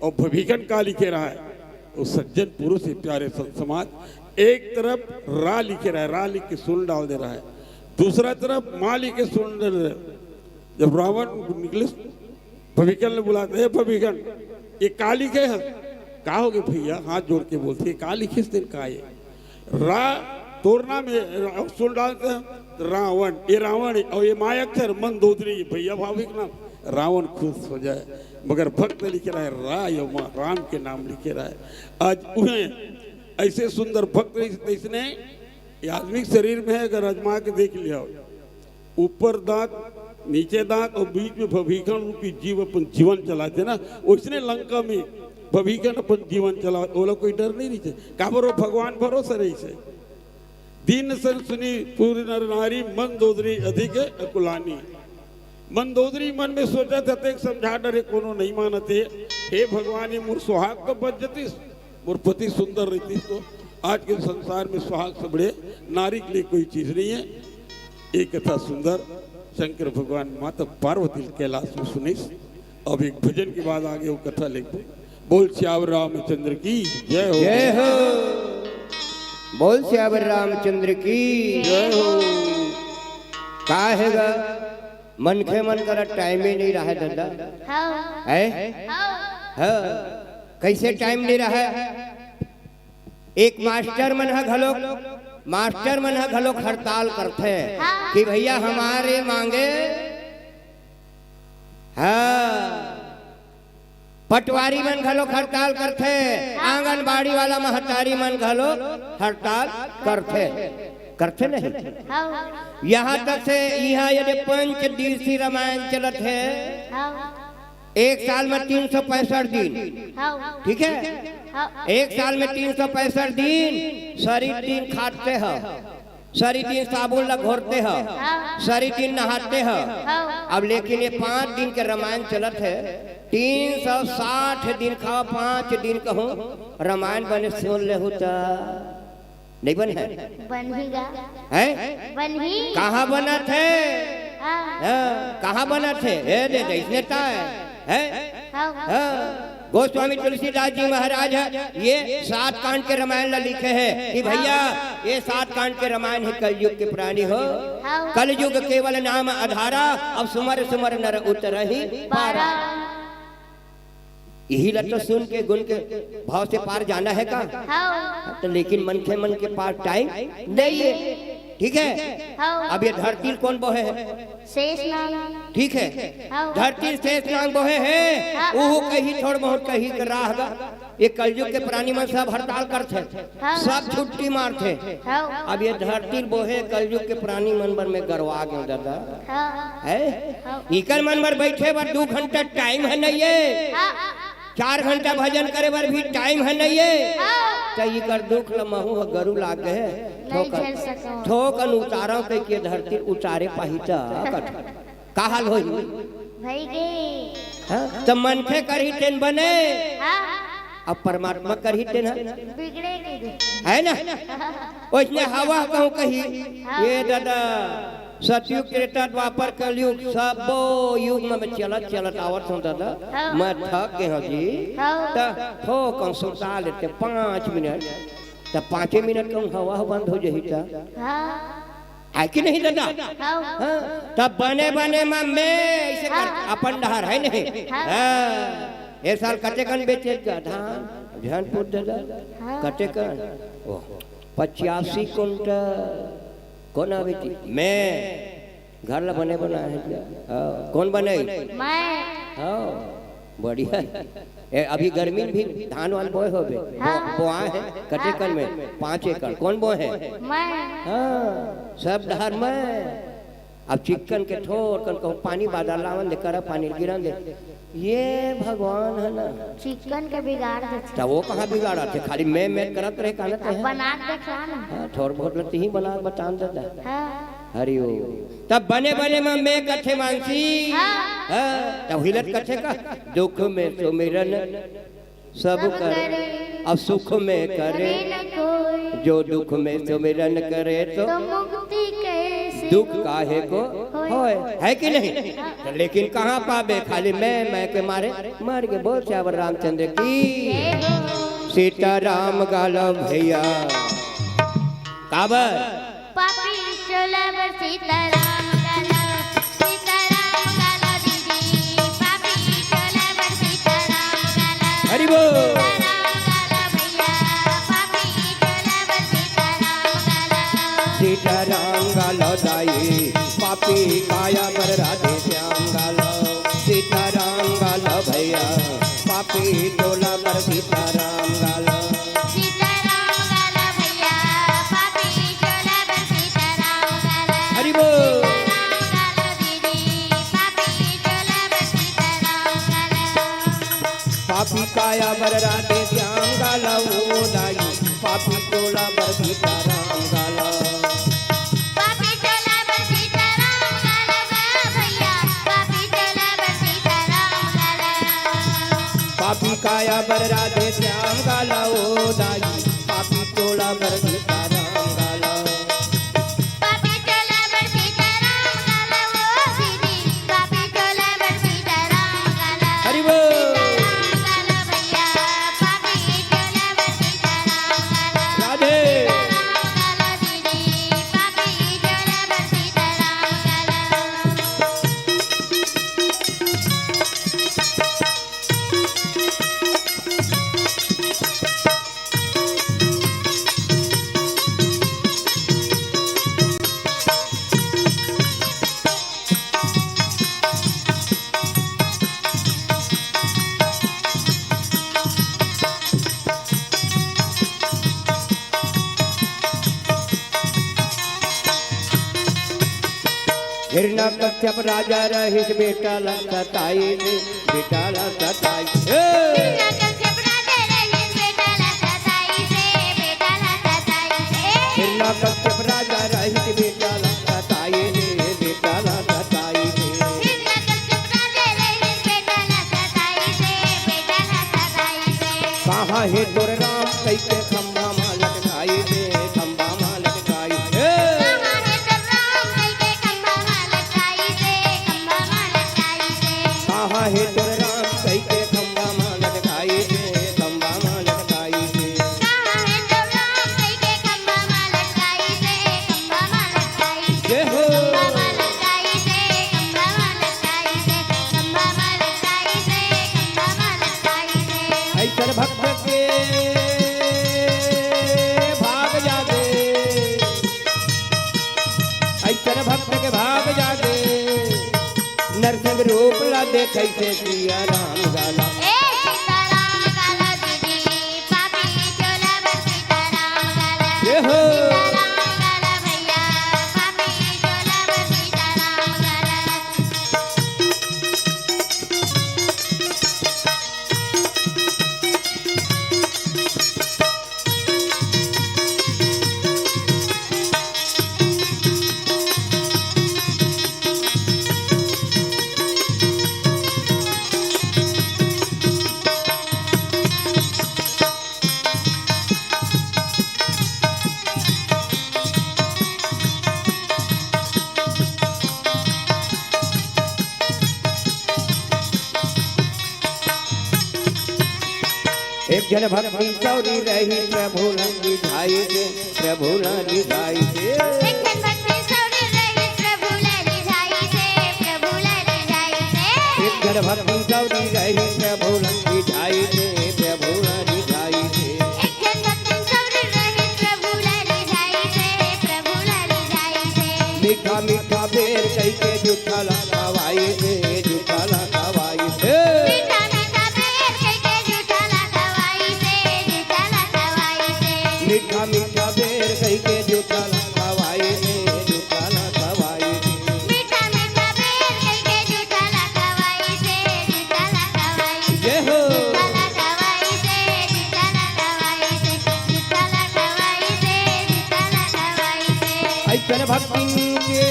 और भविकन का लिखे रहा है, वो सज्जन पुरुष हे, प्यारे संत समाज, एक तरफ रा लिखे रहा है, रा लिख के सुन डाल दे रहा है, दूसरा तरफ माँ लिख के सुन डाल रहा है। जब रावण निकले, भविकन ल बुलात हे, "ए भविकन, ये का लिखे हस?" "का होगे भैया?" हाथ जोड़ के बोलथे, "का लिखिस तेन का ये?" रा, तोर नाम हे, रा-, सुन डालते हैं, रावण, ये रावण हे, और ये माया अक्षर मंदोदरी, भैया भाविक नाम, रावण खुश हो जाए। मगर भक्त लिखे रहा है रा, ये माँ राम के नाम लिखे रहा है। आज उहें अइसे सुंदर भक्त रहिस, तइसने ये आदमी के शरीर में हे, अगर आजमा के देख लिहा, ऊपर दांत, नीचे दांत और बीच में भभीकन रूपी जीव अपन जीवन चलाथे ना, ओइसने लंका में भभीकन अपन जीवन चला, ओला कोई डर नहीं रहिथे। काबर वो भगवान भरोसा रहिसे। दीन सन सुनी पुर नर नारी, मंदोदरी अधिक अकुलानी। मंदोदरी मन में सोचथे, "अतेक समझा डरे कोनो नहीं मानत हे। हे भगवान, ये मोर सुहाग कब बच जतिस, मोर पति सुंदर रहितिस तो। आज के संसार में सुहाग से बड़े नारी के लिए कोई चीज नहीं है।" एक कथा सुंदर शंकर भगवान माता पार्वती कैलाश में सुनिस। अब एक भजन के बाद आगे वो कथा लेके बोल सियावर रामचंद्र की जय हो। जय हो। बोल सियावर रामचंद्र की। जय हो। का हे गा, मनखे मन करा टाइम ही नहीं रहे दादा। हाँ। है? हाँ। हाँ। कैसे टाइम नहीं रहे? एक मास्टर मन ह घलोक, मास्टर मन ह घलोक हड़ताल करथे हाँ। कि भैया हमारे मांगे, हाँ, पटवारी मन घलोक हड़ताल करथे, आंगनबाड़ी वाला महतारी मन घलोक हड़ताल करथे, करथे नहीं? हाँ। यहाँ तक से यहाँ यदि पंच दिवसीय रामायण चलत हे, हाँ। एक साल में तीन सौ पैंसठ दिन। हाँ। ठीक है? हाँ। एक साल में तीन सौ पैंसठ दिन सरी दिन खाते ह, सरी दिन साबुन ला घोरते ह, हाँ। सरी दिन नहाते ह। हाँ। अब लेकिन ये पाँच दिन के रामायण चलत हे, तीन सौ साठ दिन खावा, पाँच दिन कहूँ रामायण बने सुन लेहू त। नहीं बने हे? बनही गा। हैं? बनही। कहाँ बनत हे? हाँ। हाँ, कहाँ बनत हे? ए दे, दे, इसने ताय। हैं? हाँ। हाँ। गोस्वामी तुलसीदास जी महाराज ह, ये सात कांड के रामायण ला लिखे हे कि भैया, ये सात कांड के रामायण हे, कलयुग के प्राणी हो। हाँ। कलयुग केवल नाम आधारा, अब सुमर सुमर नर उतरहि पारा। पारा। यही ला तो सुन के गुण के भाव से पार जाना हे का? हाँ। तो लेकिन मनखे मन के पास टाइम नहीं हे, ठीक हे? हाँ। अब ये धरती ल कोन बोहे हे? शेष नाग। ठीक हे? हाँ। धरती ल शेष नाग बोहे हे, हाँ। ओहू कहीं थोड़ बहुत कहीं के राह गा। ये कलयुग के प्राणी मन सब हड़ताल करथे, हाँ। सब छुट्टी मारथे। हाँ। अब ये धरती ल बोहे कलयुग के प्राणी मन बर मैं गरवा गेंव दादा। हाँ। हे? हाँ। इकर मन बर बैठे बर दू घंटा टाइम हे नहीं हे? हाँ। चार घंटा भजन करे बर भी टाइम हे नहीं हे? हाँ। त इकर दुख ल महू ह गरू लाग गे हे। नहीं थोकन, झेल सकंव। थोकन उतारंव कहिके धरती उतारे पाही त कट। का हाल होही? भई गे। हाँ? त मनखे करही तेन बने। हाँ। अब परमात्मा करही तेन ह। बिगड़े के दे। हे ना? ओइसने हवा कहूँ कही, हाँ। ये दादा, सतयुग, त्रेता, द्वापर, कलयुग, सबो युग में मैं चलत, चलत आवत हूँ दादा। हाँ। मैं थक गे हूँ जी। हाँ। त थोकन सुता लेते पाँच मिनट। त पाँचे मिनट कहूँ हवा बंद हो जाही त। हाँ। हे कि नहीं दादा? हाँ। हाँ। त बने बने म मैं अइसे कर, हाँ। अपन डहर हे नहीं? हाँ। हाँ। ए साल कतेकन बेचे गा धान? ध्यानपुर दादा। हाँ। कतेकन? ओह, पचासी कुंटल। कोन बेची? मैं। घर ला बने बनाए हे क्या? हाँ। कोन बने? मैं। हाँ, बढ़िया। ए, अभी गर्मी में भी धान वान बोए होबे? हाँ। बो-, बोआए हे? कतेकन में? पाँच एकड़। कोन बोए हे? मैं। हाँ, सब डहर मैं। अब चिक्कन के थोरकन कहूँ पानी बादर लावन दे, करा पानी गिरन दे। ये भगवान हे ना। चिक्कन के बिगाड़ देथे। त वो कहाँ बिगाड़त हे? खाली मैं, मैं करत रहे, कहना त हे। बना के देखा ना। हाँ, थोर बहुत ल तिही बना के बतान दादा। हाँ। हरि ओम। तब बने बने म मैं कथे मानसी। हाँ। हाँ, तब हिलत कथे का, दुख में सुमिरन सब करे, अब सुख में करे न कोई। जो दुख में सुमिरन करे तो तो मुक्ति कैसे दुख हो? काहे को होय। होय, हे कि नहीं? हाँ। लेकिन कहाँ पाबे, खाली मैं, मैं के मारे मर गे। बोल सियावर रामचंद्र की। जय हो। सीताराम गालो भैया। काबर? पापी टोला बर सीताराम गालो, सीताराम गालो दीदी, पापी टोला बर सीताराम गालो। हरि बोल। सीताराम गालो भैया, पापी टोला बर सीताराम गालो। सीताराम गालो दाई, पापी काया बर राधे श्याम गालो। सीताराम गालो भैया, पापी टोला बर सीताराम गालो। सीताराम गालो भैया, पापी टोला बर सीताराम गालो। हरि बोल। सीताराम गालो दीदी, पापी टोला बर सीताराम गालो। पापी काया बर राधे श्याम गालो ओ दाई, पापी टोला बर सीताराम गालो। पापी टोला बर सीताराम गालो गा भैया, पापी टोला बर सीताराम गालो। पापी काया बर राधे श्याम गालो ओ दाई, पापी टोला बर सीताराम गालो। पापी टोला बर सीताराम गालो ओ दीदी, पापी टोला बर सीताराम गालो। हरि बोल। सीताराम गालो भैया, पापी टोला बर सीताराम गालो। राधे। सीताराम गालो दीदी, पापी टोला बर सीताराम गालो। हिरण्यकश्यप राजा रहिस बेटा ला सताई से, बेटा ला सताई। ए! हिरण्यकश्यप राजा रहिस बेटा ला सताई से, बेटा ला सताई से। हिरण्यकश्यप राजा रहिस बेटा ला सताई से, बेटा ला सताई से। हिरण्यकश्यप राजा रहिस बेटा ला सताई से, बेटा ला सताई से। कहाँ हे तोर राम कहिके खंभा मा लटकाई से, खंभा मा लटकाई। ए! कहाँ हे तोर राम कहिके खंभा मा लटकाई से, खंभा मा लटकाई से। कहाँ हे तोर राम कहिके खंभा मा लटकाई से, खंभा मा लटकाई से। कहाँ हे तोर राम कहिके खंभा मा लटकाई से, खंभा मा लटकाई से। जय हो। खंभा मा लटकाई से, खंभा मा लटकाई से, खंभा मा लटकाई से, खंभा मा लटकाई से। अइसन भक्त के भाग जागे, अइसन भक्त के भाग जागे, नरसिंह रूप ला देखै से सिया राम गाला। ए सीताराम गाला दीदी, पापी चोला बर सीताराम गाला। ए हो। सीताराम गाला भैया, पापी चोला बर सीताराम गाला। एक झन भक्ति सौरी रही प्रभु ला रिझाई से, प्रभु ला रिझाई से। एक झन भक्ति सौरी रही प्रभु ला रिझाई से, प्रभु ला रिझाई से। एक झन भक्ति सौरी रही प्रभु ला रिझाई से, प्रभु ला रिझाई से। एक झन भक्ति सौरी रही प्रभु ला रिझाई से, प्रभु ला रिझाई से। मीठा मीठा बेर कहिके जूठा ला खवाई से, जूठा ला खवाई से। मीठा मीठा बेर कहिके जूठा ला खवाई से, जूठा ला खवाई से। मीठा मीठा बेर कहिके जूठा ला खवाई से, जूठा ला खवाई से। मीठा मीठा बेर कहिके जूठा ला खवाई से, जूठा ला खवाई से। जय हो। जूठा ला खवाई से, जूठा ला खवाई से, जूठा ला खवाई से, जूठा ला खवाई से। अइसन भक्तिन के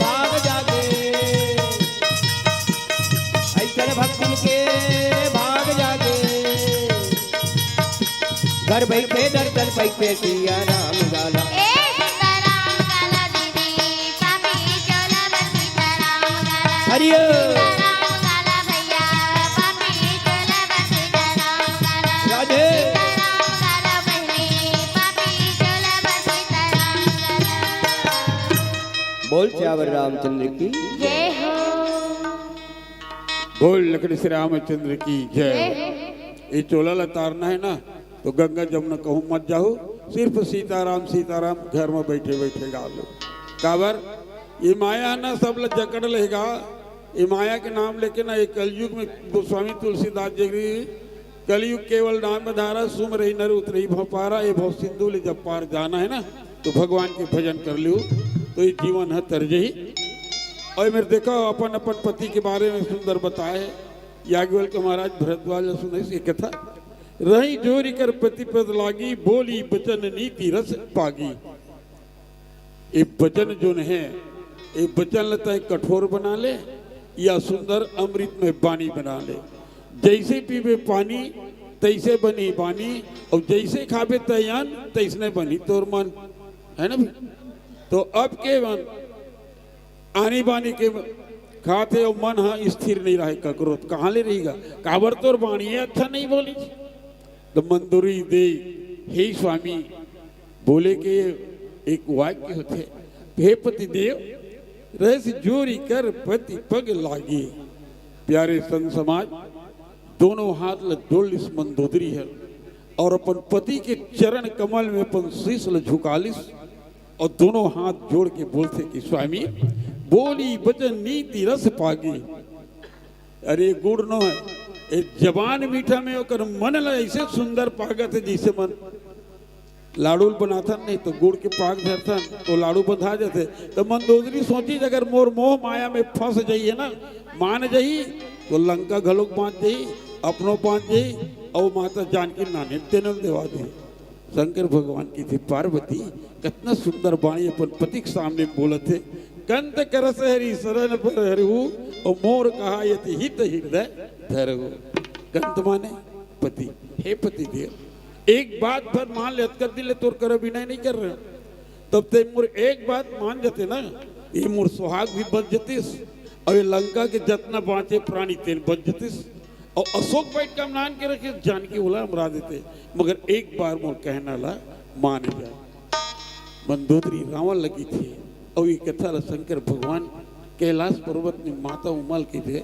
भाग जागे, अइसन भक्तिन के भाग जागे। घर बइठे दर्शन पइसे सिया राम गाला। ए सीताराम गाला दीदी, पापी चोला बर सीताराम गाला। हरि ओम। सीताराम गाला भैया, पापी चोला बर सीताराम गाला। राधे। सीताराम गाला बहिनी, पापी चोला बर सीताराम गाला। बोल सियावर रामचंद्र की। जय हो। बोल लखन श्री रामचंद्र की जय। जय हो। ये चोला ला तारना है ना, तो गंगा जमुना कहूँ मत जाहू, सिर्फ सीताराम सीताराम घर में बैठे बैठे गा लो। काबर ये माया ना सब ला जकड़ लेगा। ये माया के नाम लेके ना, ये कलयुग में गोस्वामी तुलसीदास जी की, कलयुग केवल नाम धारा, सुमिरहि नर उतरहि भव पारा। ये भव सिंधु ले जब पार जाना है ना, तो भगवान के भजन कर लियो, तो ये जीवन ह तर जही। और मेरे देखो, अपन अपन पति के बारे में सुंदर बताए याज्ञवल्क्य महाराज भरद्वाज ला सुनइस ये कथा। रही जोरी कर पति पद लागी, बोली बचन नीति रस पागी। ये बचन जोन है, ये बचन ल तय कठोर बना ले या सुंदर अमृत में बानी बना ले। जइसे पीबे पानी, तइसे बनही बानी, अउ जइसे खाबे तय अन्न, तइसने बनही तोर मन, है ना भाई? तो अब के मन आनी बानी के खात हे, अउ मन ह स्थिर नइ रहय ककरो, त कहाँ ले रहिगा? काबर तोर बानी अच्छा नइ बोलिस। त मंदोदरी देई, हे स्वामी, बोले के एक वाक्य होथे, हे पतिदेव, रस जोरी कर पति पग लागी। प्यारे संत समाज, दोनों हाथ ल जोड़ लिस मंदोदरी ह अउ अपन पति के चरण कमल में अपन शीश ल झुका लिस अउ दोनों हाथ जोड़ के बोलथे कि स्वामी, बोली बचन नीति रस पागी। अरे गुड़ नो है, ए जबान मीठा में ओकर मन ल ऐसे सुंदर पागत है जैसे मन। लाडू ल बनाथन नहीं तो गुड़ के पाक धरथन तो लाडू बंधा जाथे। तो मंदोदरी सोचिस अगर मोर मोह माया में फंस जाइए ना, मान जाही, तो लंका घलोक बांच जाही, अपनो बांच जाही, अउ माता जानकी नाने तेनल देवा दे। शंकर भगवान कथे, पार्वती, कतना सुंदर बाणी अपन पति के सामने बोलत हे, कंत करस हरि शरण पर हरहु, अउ मोर कहा यति हित हृदय धरहु। कंत माने पति, हे पति देव, एक बात भर मान ले, अतका दिन ले तोर करा विनय नहीं कर रहे, तब ते मोर एक बात मान जाते ना, ये मोर सुहाग भी बच जतिस, अउ ये लंका के जतना बांचे प्राणी तेन बच जतिस, अउ अशोक बैठ के नान के रखे जानकी ओला अमरा देते, मगर एक बार मोर कहना ला मान जा। मंदोदरी रावण ल कथे, अउ ये कथा ला शंकर भगवान कैलाश पर्वत में माता उमा ल कथे,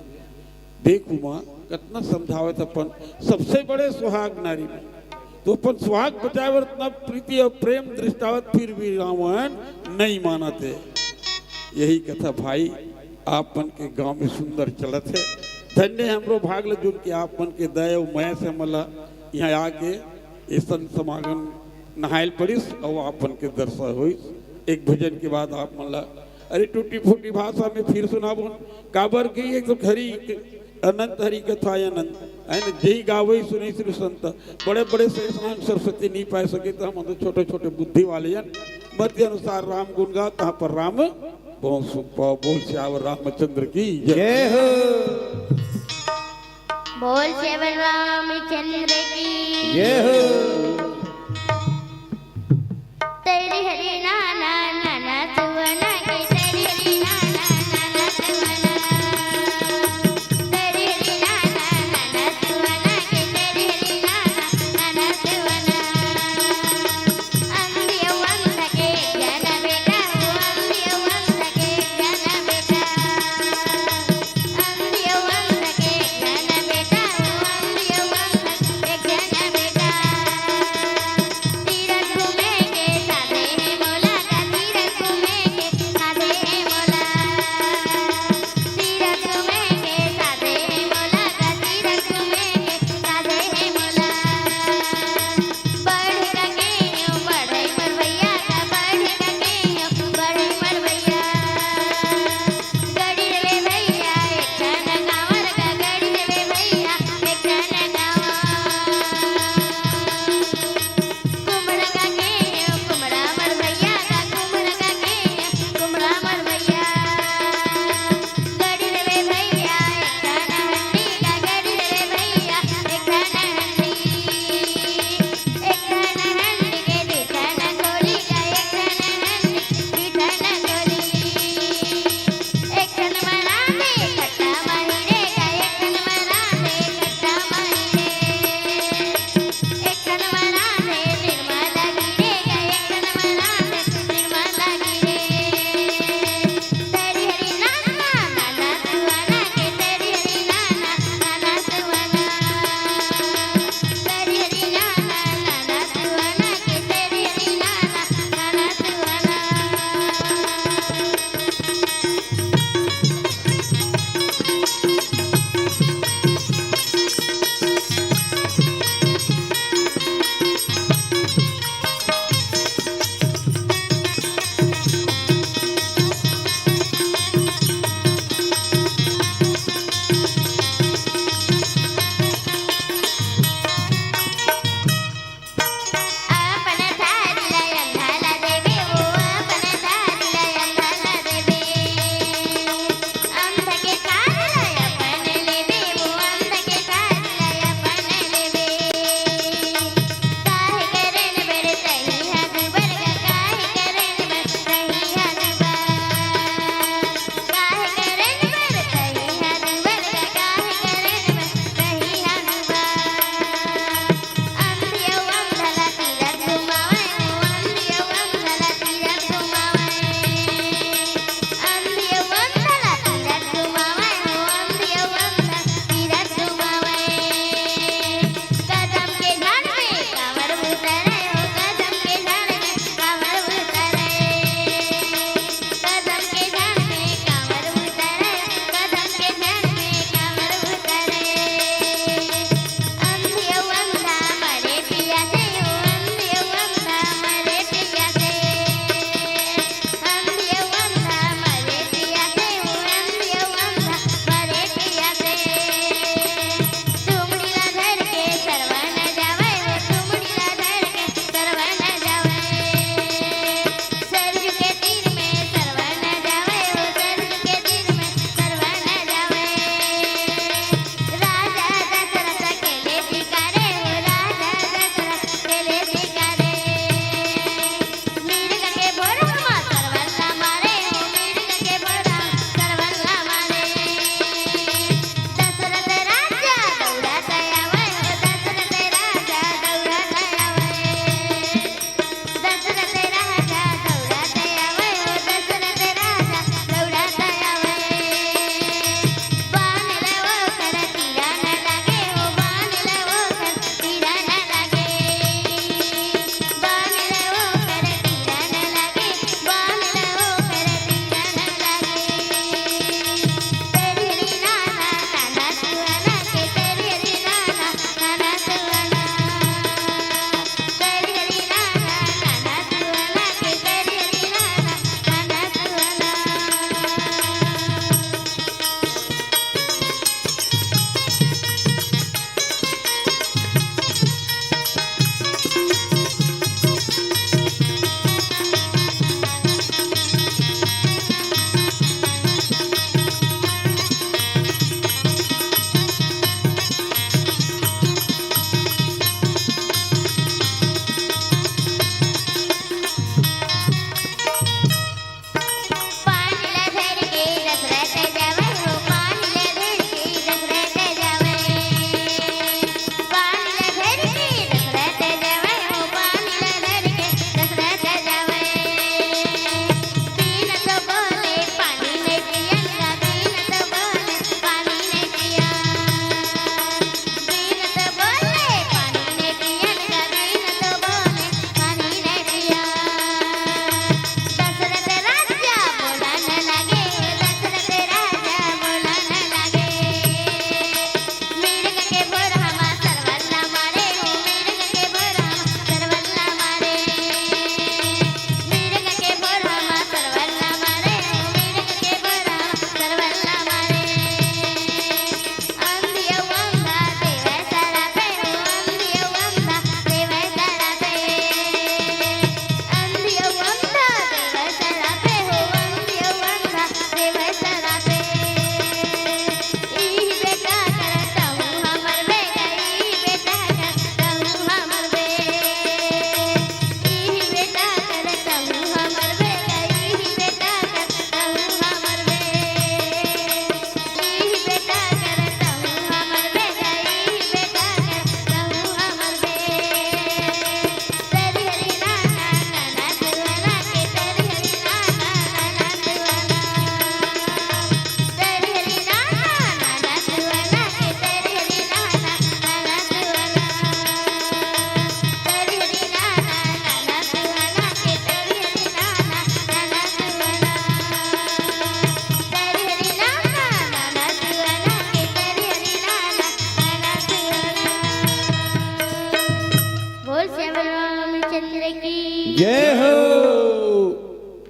देख उमा, कतना समझावत अपन, सबसे बड़े सुहाग नारी में तो अपन सुहाग बचाए बर इतना प्रीति अउ प्रेम दृष्टावत, फिर भी रावण नहीं मानत हे। यही कथा भाई, आप मन के गांव में सुंदर चलत हे। धन्य हे हमरो भाग ल, जोन के आप मन के दया अउ मया से हमन ला यहाँ आके ये संत समागम नहायल पड़िस अउ आप मन के दर्शन होइस। एक भजन के बाद आप मन ला, अरे, टूटी फूटी भाषा में फिर सुनाबो, काबर कि एकदम हरि, अनंत हरि कथा अनंत, है ना? जेही गावई सुनई श्री संत, बड़े बड़े शेषनाग सरस्वती नहीं पाए सके, तो हम तो छोटे छोटे बुद्धि वाले हन। मति अनुसार राम गुण गा, तहाँ पर राम बहुत सुख पाओ। बोल सियावर रामचंद्र की जय। जय हो। बोल सेवन रामचंद्र की। जय हो। तेरी हरी ना ना ना ना सुवना के, तेरी हरी ना ना ना ना सुवना। तेरी हरी ना ना ना ना सुवना के, तेरी हरी ना ना ना ना सुवना। अंधियो अंध के जन बेटा हो, अंधियो अंध के जन बेटा।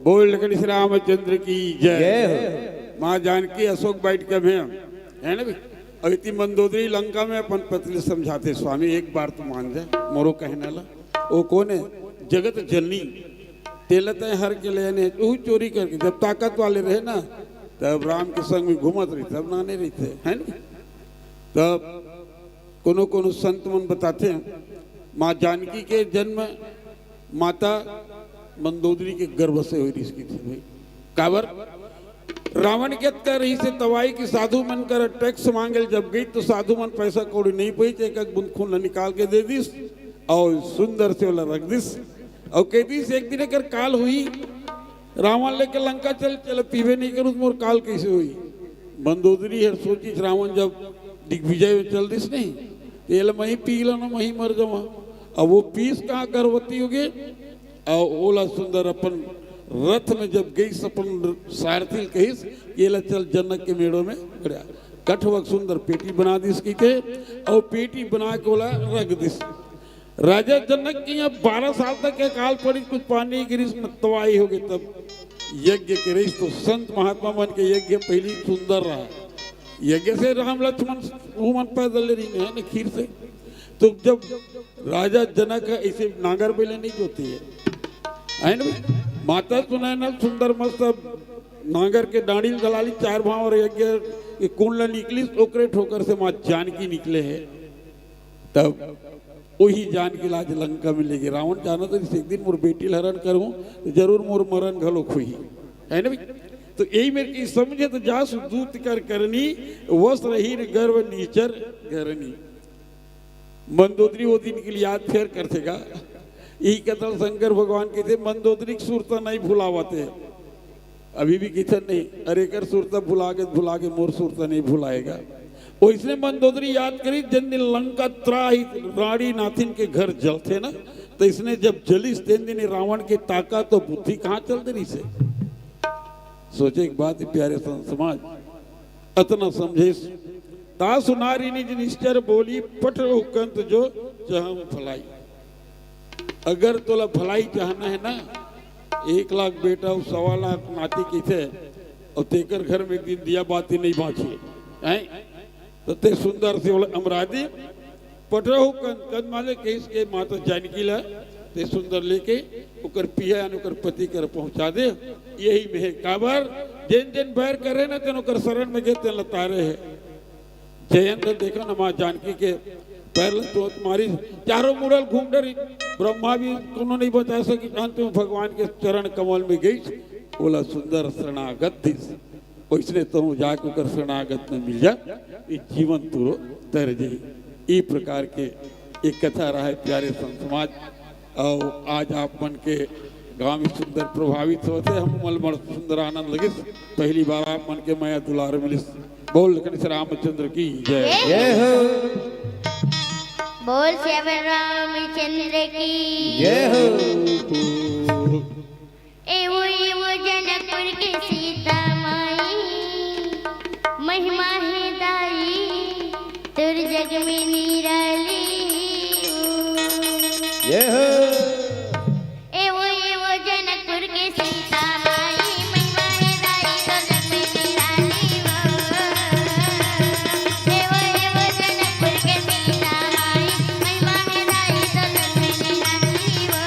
बोल लखन श्री रामचंद्र की जय। जय हो। माँ जानकी अशोक बैठ के में, है ना भी? अउ इति मंदोदरी लंका में अपन पति ल समझाथे, स्वामी एक बार तो मान जा मोरो कहना ला। ओ कोन हे? जगत जननी। तेला तय हर के लेने, ऊ चोरी करके, जब ताकत वाले रहे ना, तब राम के संग में घूमत रहिथे, तब नाने रहिथे, है ना? तब कोनो कोनो संत मन बताथे, माँ जानकी के जन्म माता मंदोदरी के गर्भ से होय रिहिस कहिथे भाई। काबर? रावण के अत्या रहिसे तवाई कि साधु मन कर टैक्स मांगे ल जब गई तो साधु मन पैसा कौड़ी नहीं पई, एक एक बूंद खून ल निकाल के दे दिस अउ सुंदर से ओला रख दिस अउ कह दिस, एक दिन एकर काल हुई, रावण लेके लंका चल, चल पीबे नहीं करूँ तो मोर काल कैसे हुई? मंदोदरी हर सोचिस, रावण जब दिग्विजय में चल दिस नहीं, तो एला मही पी लेना, मही मर जावा। अब वो पीस कहाँ, गर्भवती हो गए, अउ ओला सुंदर अपन रथ में जब गईस, अपन सारथी ल कहिस कि एला चल जनक के मेड़ो में गड़िया। कठवक सुंदर पेटी बना दिस कहिथे, अउ पेटी बना के ओला रख दिस। राजा जनक के यहाँ बारह साल तक के काल पड़ी, कुछ पानी गिरिस, तवाई हो गई। तब यज्ञ के रहिस तो संत महात्मा मन के यज्ञ पहली सुंदर रहा। यज्ञ से राम लक्ष्मण वो मन पैदल ले रही है ना खीर से। तो जब राजा जनक है, ऐसे नांगर बैले नहीं जोते है, है ना? माता सुनाय ना सुंदर मस्त नांगर के डांडी ल गला ली, चार भाव और यज्ञ के कुंड ल निकलिस, ओकरे ठोकर से माँ जानकी निकले है। तब वही जानकी ल आज लंका में लेगे। रावण जानत रहिस एक दिन मोर बेटी ल हरण करहूं तो जरूर मोर मरण घलोक होही, है ना भाई? तो यही मेरे की समझे तो जासु दूत कर करनी, वस्त्रहीन गर्व नीचर घरनी। मंदोदरी वो दिन के लिए याद फेर करथे गा। यही कथा शंकर भगवान कहिथे, मंदोदरी के सुरता नहीं भुलावत हे। अभी भी कहिथे नहीं, अरे एकर सुरता भुला के, भुला के मोर सुरता नहीं भुलाएगा। ओइसने मंदोदरी याद करी, जिन दिन लंका त्राही रानी नाथिन के घर जलथे ना, तो इसने जब जलिस तेन दिन रावण के ताकत अउ बुद्धि कहाँ चल दे रहिसे। सोचे एक बात, प्यारे संत समाज, अतना समझेस। तासु नारी निज निश्चर बोली, पठरहु कंत जो चहम भलाई। अगर तोला भलाई चाहना है ना, एक लाख बेटा अउ सवा लाख नाती कहिथे, अउ तेकर घर में एक दिन दिया बाती नहीं बांचे, हैं? तो ते सुंदर से बोले, अमरादी, पठरहु कंत, कंत माने कहिस के माता जानकी ला, ते सुंदर लेके ओकर पिया यानी ओकर पति कर पहुंचा दे। यही में हे काबर, जेन जेन बैर करे ना, तेन ओकर शरण में गे, तेन ला तारे हे। जयंत देखा ना, माँ जानकी के पैर ल चोट मारी, चारों मुड़ल घूम डरी, ब्रह्मा भी कोनो नहीं बचा सकी, अंत में भगवान के चरण कमल में गई, ओला सुंदर शरणागत दिस। ओइसने तहूँ जाके ओकर शरणागत में मिल जा, ये जीवन तोरो तर जाई। ई प्रकार के एक कथा रहा है प्यारे संत समाज। अउ आज आप मन के गांव में सुंदर प्रभावित होत हे, हम मन बड़ सुंदर आनंद लगिस। पहली बार आप मन के मया दुलार मिलिस। बोल लखन से रामचंद्र की जय। जय हो। बोल श्याम रामचंद्र की। जय हो। एवो एवो जनकपुर के सीता माई, महिमा हे दाई तोर जग में निराली। जय हो। एवो एवो जनकपुर के सीता माई, महिमा हे दाई तोर जग में निराली वो। एवो एवो जनकपुर के सीता माई, महिमा हे दाई तोर जग में निराली वो।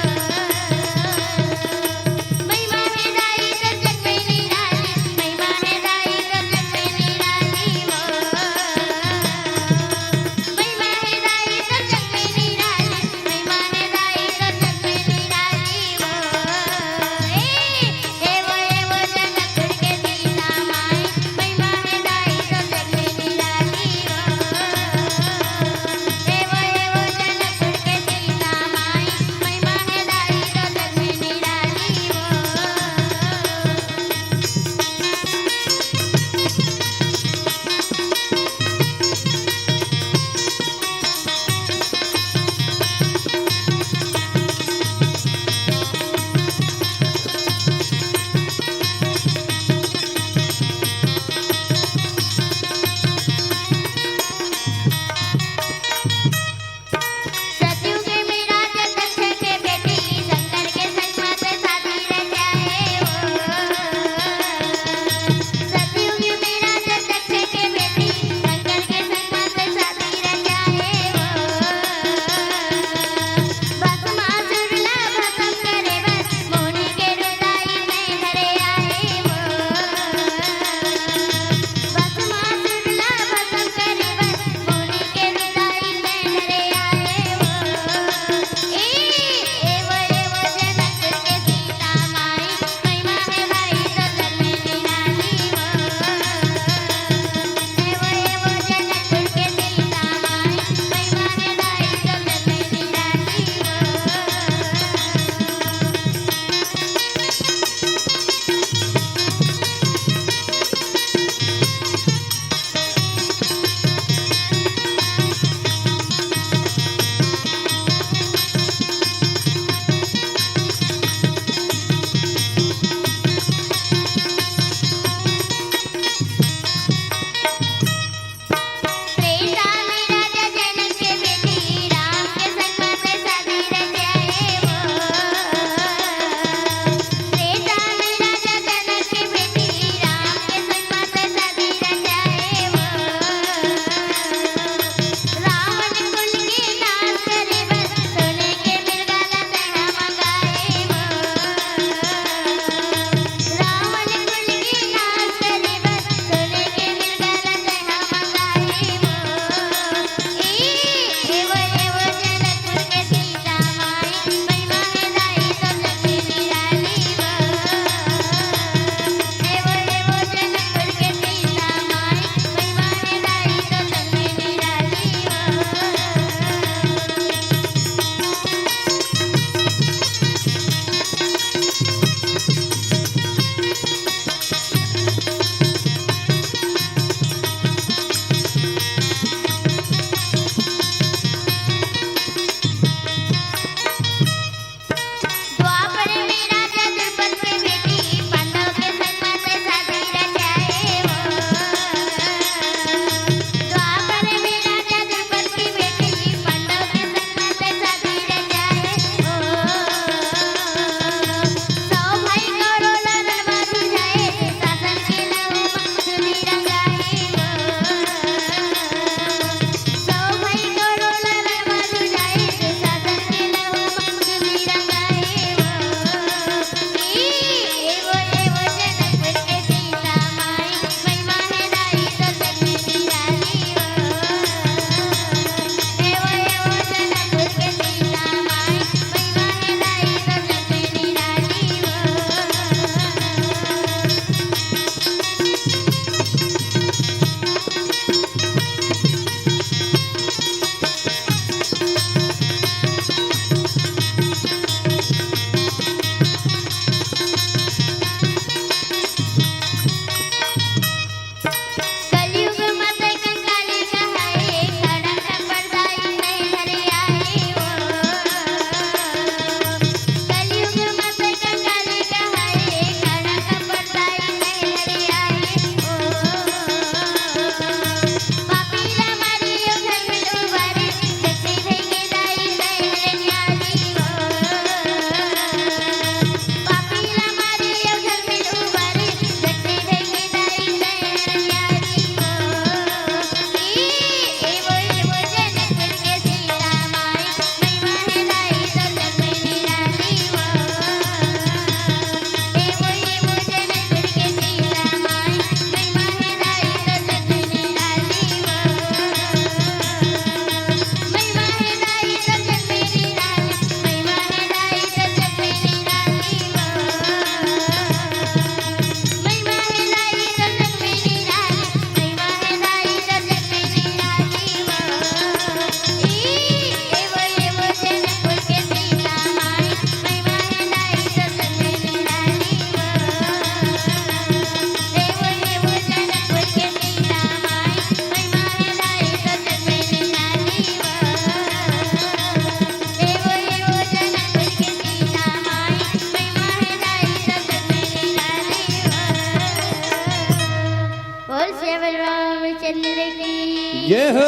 चंद्र की जय हो।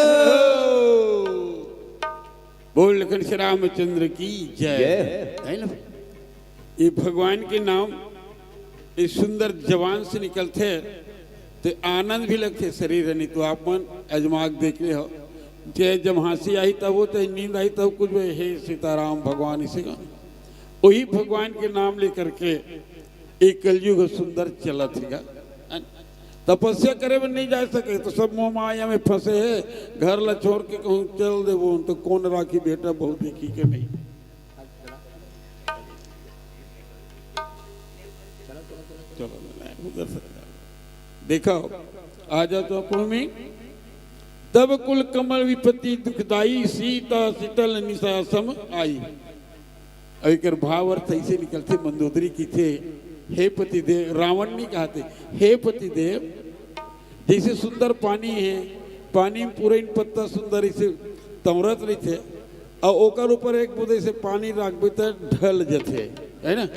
बोल लखन श्री रामचंद्र की जय। जय। है ना? ये भगवान के नाम इस सुंदर जबान से निकलथे, तो आनंद भी लगथे शरीर, नहीं तो आप मन अजमा के देख ले हो, चाहे जब हंसी आही तब हो, चाहे नींद आही तब कुछ, "हे सीताराम भगवान", इसे का, वही भगवान के नाम लेकर के एक कलयुग सुंदर चलत हेगा। तपस्या करे में नहीं जा सके, तो सब मोह माया में फंसे है। घर ला छोड़ के कहूँ चल देबो, तो कौन राखी बेटा बहू देखी के नहीं। चलो, उधर से देखो, आ जाओ तो कौन में। तब कुल कमल विपत्ति दुखदाई, सीता शीतल निशा सम आई। अब एकर भाव अर्थ ऐसे निकलथे, मंदोदरी कहिथे, "हे पतिदेव", रावण नहीं कहते, "हे पतिदेव, जैसे सुंदर पानी है, पानी में पूरा इन पत्ता सुंदर ऐसे तौरत रहिथे, और ओकर ऊपर एक बूंद ऐसे पानी राखबे त ढल जथे, है ना?"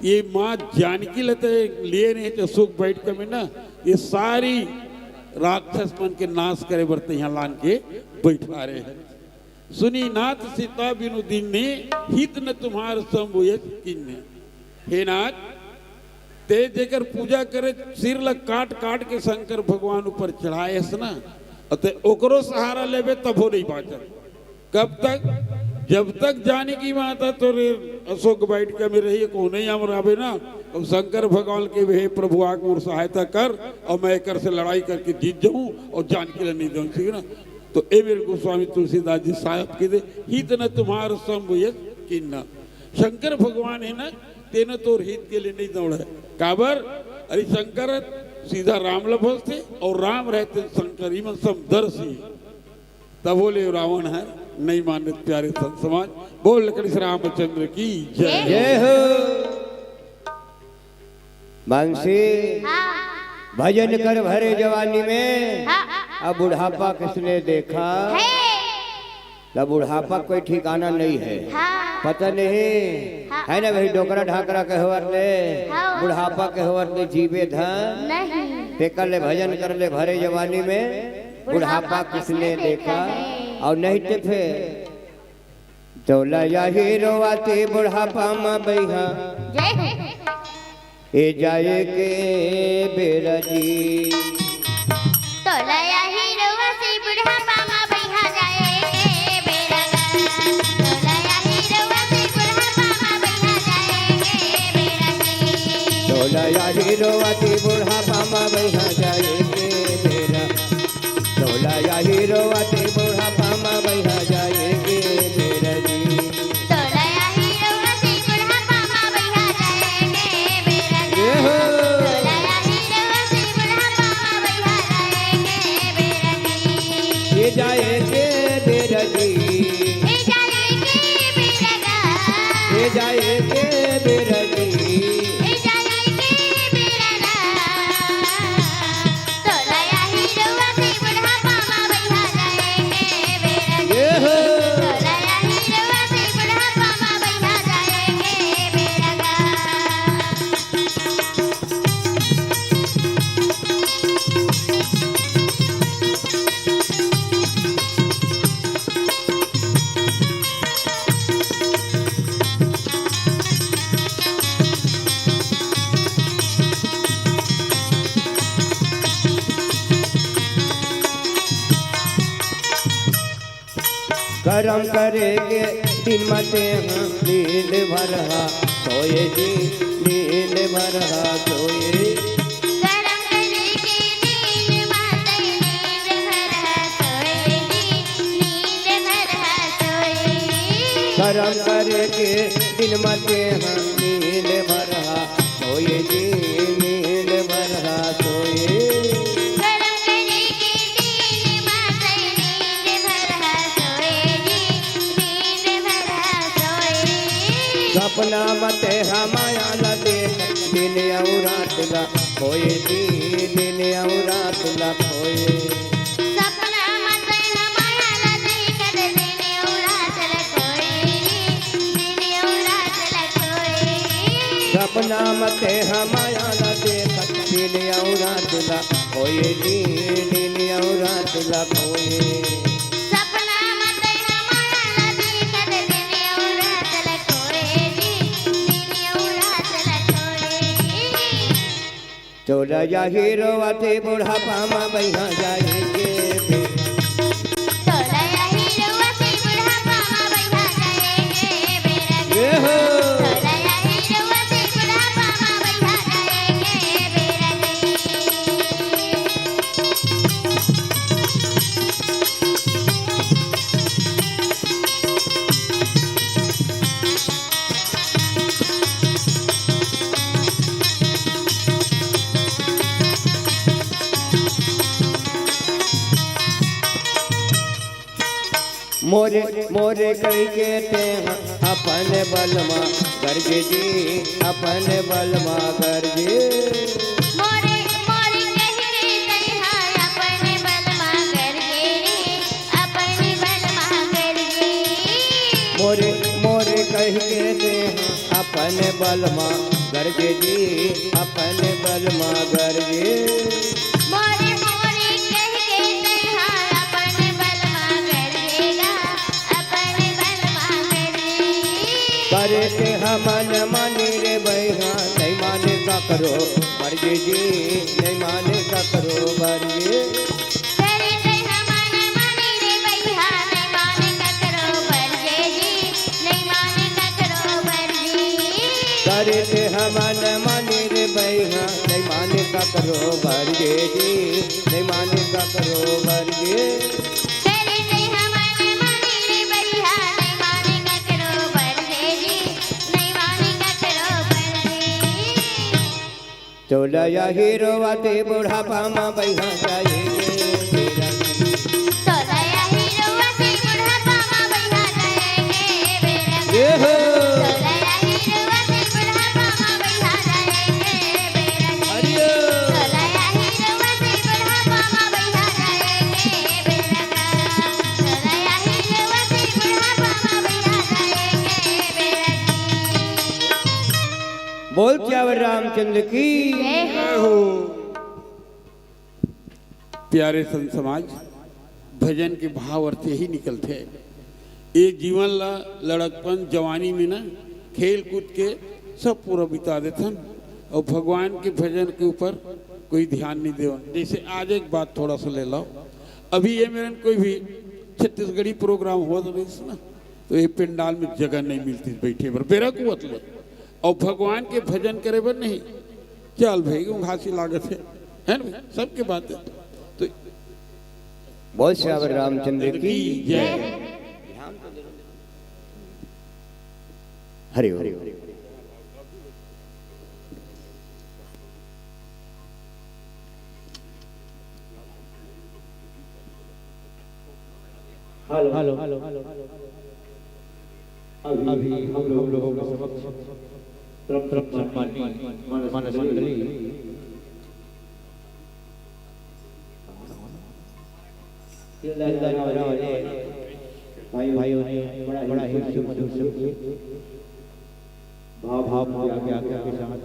ये माँ जानकी ल त लिए नहीं, तो सुख बैठ के में ना, ये सारी राक्षस मन के नाश करे बर त यहाँ लान के बैठा रहे हैं। सुनी नाथ सीता बिनु दीन्हे, हित न तुम्हार शंभु यश कीन्हे। हे नाथ, ते जेकर पूजा करे, सिर ला काट काट के शंकर भगवान ऊपर चढ़ाए हस ना, और ते ओकरो सहारा लेबे तभो नहीं बाँचत। कब तक? जब तक जानकी माता तोरे अशोक वाटिका में रही, कहूँ नहीं हम रहबे ना, अब शंकर भगवान के, "हे प्रभु, आके मोर सहायता कर और मैं एकर से लड़ाई करके जीत जाऊँ और जानकी ला नहीं दूँ", ठीक है ना? तो ए मेरे गोस्वामी तुलसीदास जी साहब के दे, "हित न तुम्हार शंभु यश कीन्हा।" शंकर भगवान है ना, तेने तोर हित के लिए नहीं दौड़ा है। काबर? अरे शंकर सीधा राम ला भजथे और राम रहते शंकर, इमन समदर्शी। तब बोले रावण है नहीं मानत प्यारे संत समाज। बोल लखन श्री रामचंद्र की जय। जय हो। मानसी, हाँ। भजन कर भरे जवानी में, हाँ। अब बुढ़ापा किसने देखा? है। तब बुढ़ापा कोई ठिकाना नहीं है। हाँ। पता नहीं, हाँ। है ना भाई, डोकरा ढाकरा के होवर ले, हाँ। बुढ़ापा के होवर ले जीवे धन। नहीं। ते कर ले भजन कर ले भरे जवानी में, बुढ़ापा किसने देखा? और नहीं तो फिर तोला या हीरो आती बुढ़ापा मा बइहा। जय हो। ए जाए के बेरा जी। तोला या हीरो आती बुढ़ापा मा बइहा जाए के बेरा गा। तोला या हीरो आती बुढ़ापा मा बइहा जाए के बेरा जी। तोला या हीरो आती बुढ़ापा मा बइहा जाए के बेरा। तोला या हीरो आती बुढ़ापा मा बइहा जाए के बेरा जी। तोला या हीरो आती बुढ़ापा मा बइहा जाए के बेरा जी। ए हो। तोला या हीरो आती बुढ़ापा मा बइहा जाए के बेरा जी। ए जाए के बेरा जी। ए जाए के बेरा गा। ए जाए के बेरा जी। ए जाए के बेरा गा। तोला या हीरो आती बुढ़ापा मा बइहा जाए के बेरा गा। ये हो। तोला या हीरो आती बुढ़ापा मा बइहा जाए के बेरा गा। करम करे के दिन मा तेंहा नींद भर हा सोए जी, नींद भर हा सोए। करम करे के दिन मा तेंहा नींद भर हा सोए जी, नींद भर हा सोए। करम करे के दिन मा तेंहा नींद भर हा सोए जी, नींद भर हा सोए। करम करे के दिन मा तेंहा नींद भर हा सोए जी, नींद भर हा सोए। सपना मा तेंहा माया ला देख, दिन अउ रात ला खोए जी, दिन अउ रात ला खोए। सपना मा तेंहा माया ला देख, दिन अउ रात ला खोए जी, दिन अउ रात ला खोए। सपना मा तेंहा माया ला देख, दिन अउ रात ला खोए जी, दिन अउ रात ला खोए। सपना म तैं ह मोला दिखत, दिन अउ रात ला खोए जी, दिन अउ रात ला खोए। तोला या हीरो आते बुढ़ापा म बइहा जाए के बेरा। तोला या हीरो आते बुढ़ापा म बइहा जाए के बेरा। ए हो। तोला या हीरो आते बुढ़ापा म बइहा जाए के बेरा। मोरे, मोरे कहिके तेंह अपन बलमा गरजे जी, अपन बलमा गरजे। मोरे, मोरे कहिके तेंह अपन बलमा गरजे रे, अपन बलमा गरजे। मोरे, मोरे कहिके तेंह अपन बलमा गरजे जी, अपन बलमा गरजे। मोरे, मोरे कहिके तेंह अपन बलमा गरजे गा, अपन बलमा गरजे। करे तेंह मन मानी रे बइहा, नइ माने ककरो मरजे जी, नइ माने ककरो मरजे। करे तेंह मन मानी रे बइहा, नइ माने ककरो बरजे जी, नइ माने ककरो बरजे। करे तेंह मन मानी रे बइहा, नइ माने ककरो बरजे जी, नइ माने ककरो बरजे। करे तेंह मन मानी रे बइहा, नइ माने ककरो बरजे जी, नइ माने ककरो बरजे। तोला या हीरो आते बुढ़ापा म बइहा जाए के बेरा। तोला या हीरो आते बुढ़ापा म बइहा जाए के बेरा। ए हो। तोला या हीरो आते बुढ़ापा म बइहा जाए के बेरा। अरे ओ। तोला या हीरो आते बुढ़ापा म बइहा जाए के बेरा। तोला या हीरो आते बुढ़ापा म बइहा जाए के बेरा। बोल सियावर रामचंद्र की जय हो। प्यारे संत समाज, भजन के भाव अर्थ यही निकलथे। ये जीवन ला लड़कपन, जवानी में ना खेल कूद के सब पूरा बिता देथन अउ भगवान के भजन के ऊपर कोई ध्यान नहीं देवन। जैसे आज एक बात थोड़ा सा ले लो, अभी ये मेरन कोई भी छत्तीसगढ़ी प्रोग्राम होत रहिस ना, तो ये पंडाल में जगह नहीं मिलती बैठे बर, बेरा कुवत ले। अउ भगवान के भजन करे बर नहीं, चल भाई, घासी लागत है, है ना भाई? सबके बात है। तो बोल सियावर रामचंद्र की जय। Hari Om. Hello, hello, hello, hello. अभी हम लोग, हम लोगों के समक्ष परम, परम सम्माननीय मानस मंडली भाइयों ने बड़ा ही शुभ मधुर शब्द भाव, भाव, भाव के आज्ञा के साथ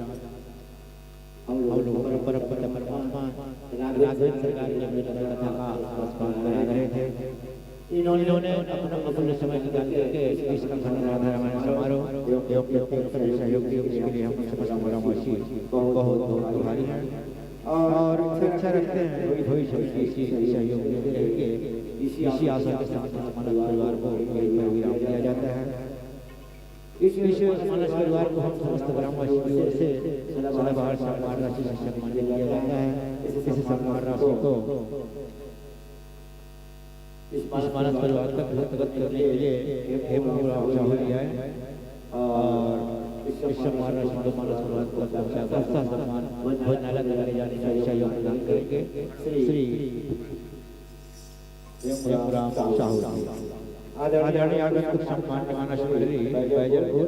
हम लोग परम, परम, परम, परम राघवेंद्र सरकार के अपने कथा का आस्वाद करा रहे थे। इन्होंने अपना अमूल्य समय निकाल करके इस अखंड राधा रामायण समारोह एवं, एवं, एवं सहयोग किए, इसके लिए हम समस्त ग्रामवासी बहुत, बहुत आभारी हैं और इच्छा रखते हैं, भविष्य में ऐसी सहयोग देते रहेंगे। इसी आशा के साथ मानस परिवार को यहीं पर विराम दिया जाता है। इस मानस परिवार को हम समस्त ग्रामवासियों की ओर से सदाबहार सम्मान राशि से सम्मानित किया जाता है। इस सम्मान राशि को इस मानस परिवार तक हस्तगत करने के लिए हेमू राव साहू जी आए और इस सम्मान राशि को मानस परिवार तक पहुंचाकर सह सम्मान भोजनालय तक ले जाने का सहयोग प्रदान करेंगे। श्री हेमू राम साहू जी। आदरणीय आगंतुक सम्मान मानस मंडली बैजलपुर,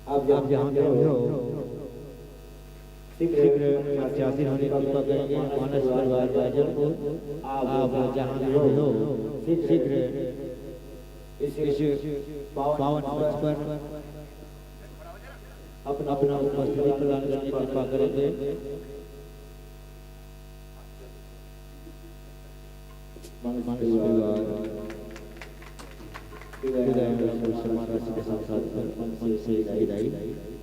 आप जहाँ भी हो, शीघ्र प्रत्याशीन होने की कृपा करेंगे। मानस परिवार बैजलपुर, आप जहाँ भी हो, शीघ्र इस पावन मंच पर अपना अपना उपस्थिति प्रदान करने की कृपा करेंगे। मंच परिवार, विदाई, विदाई, मंच परिवार के साथ साथ मंच से विदाई।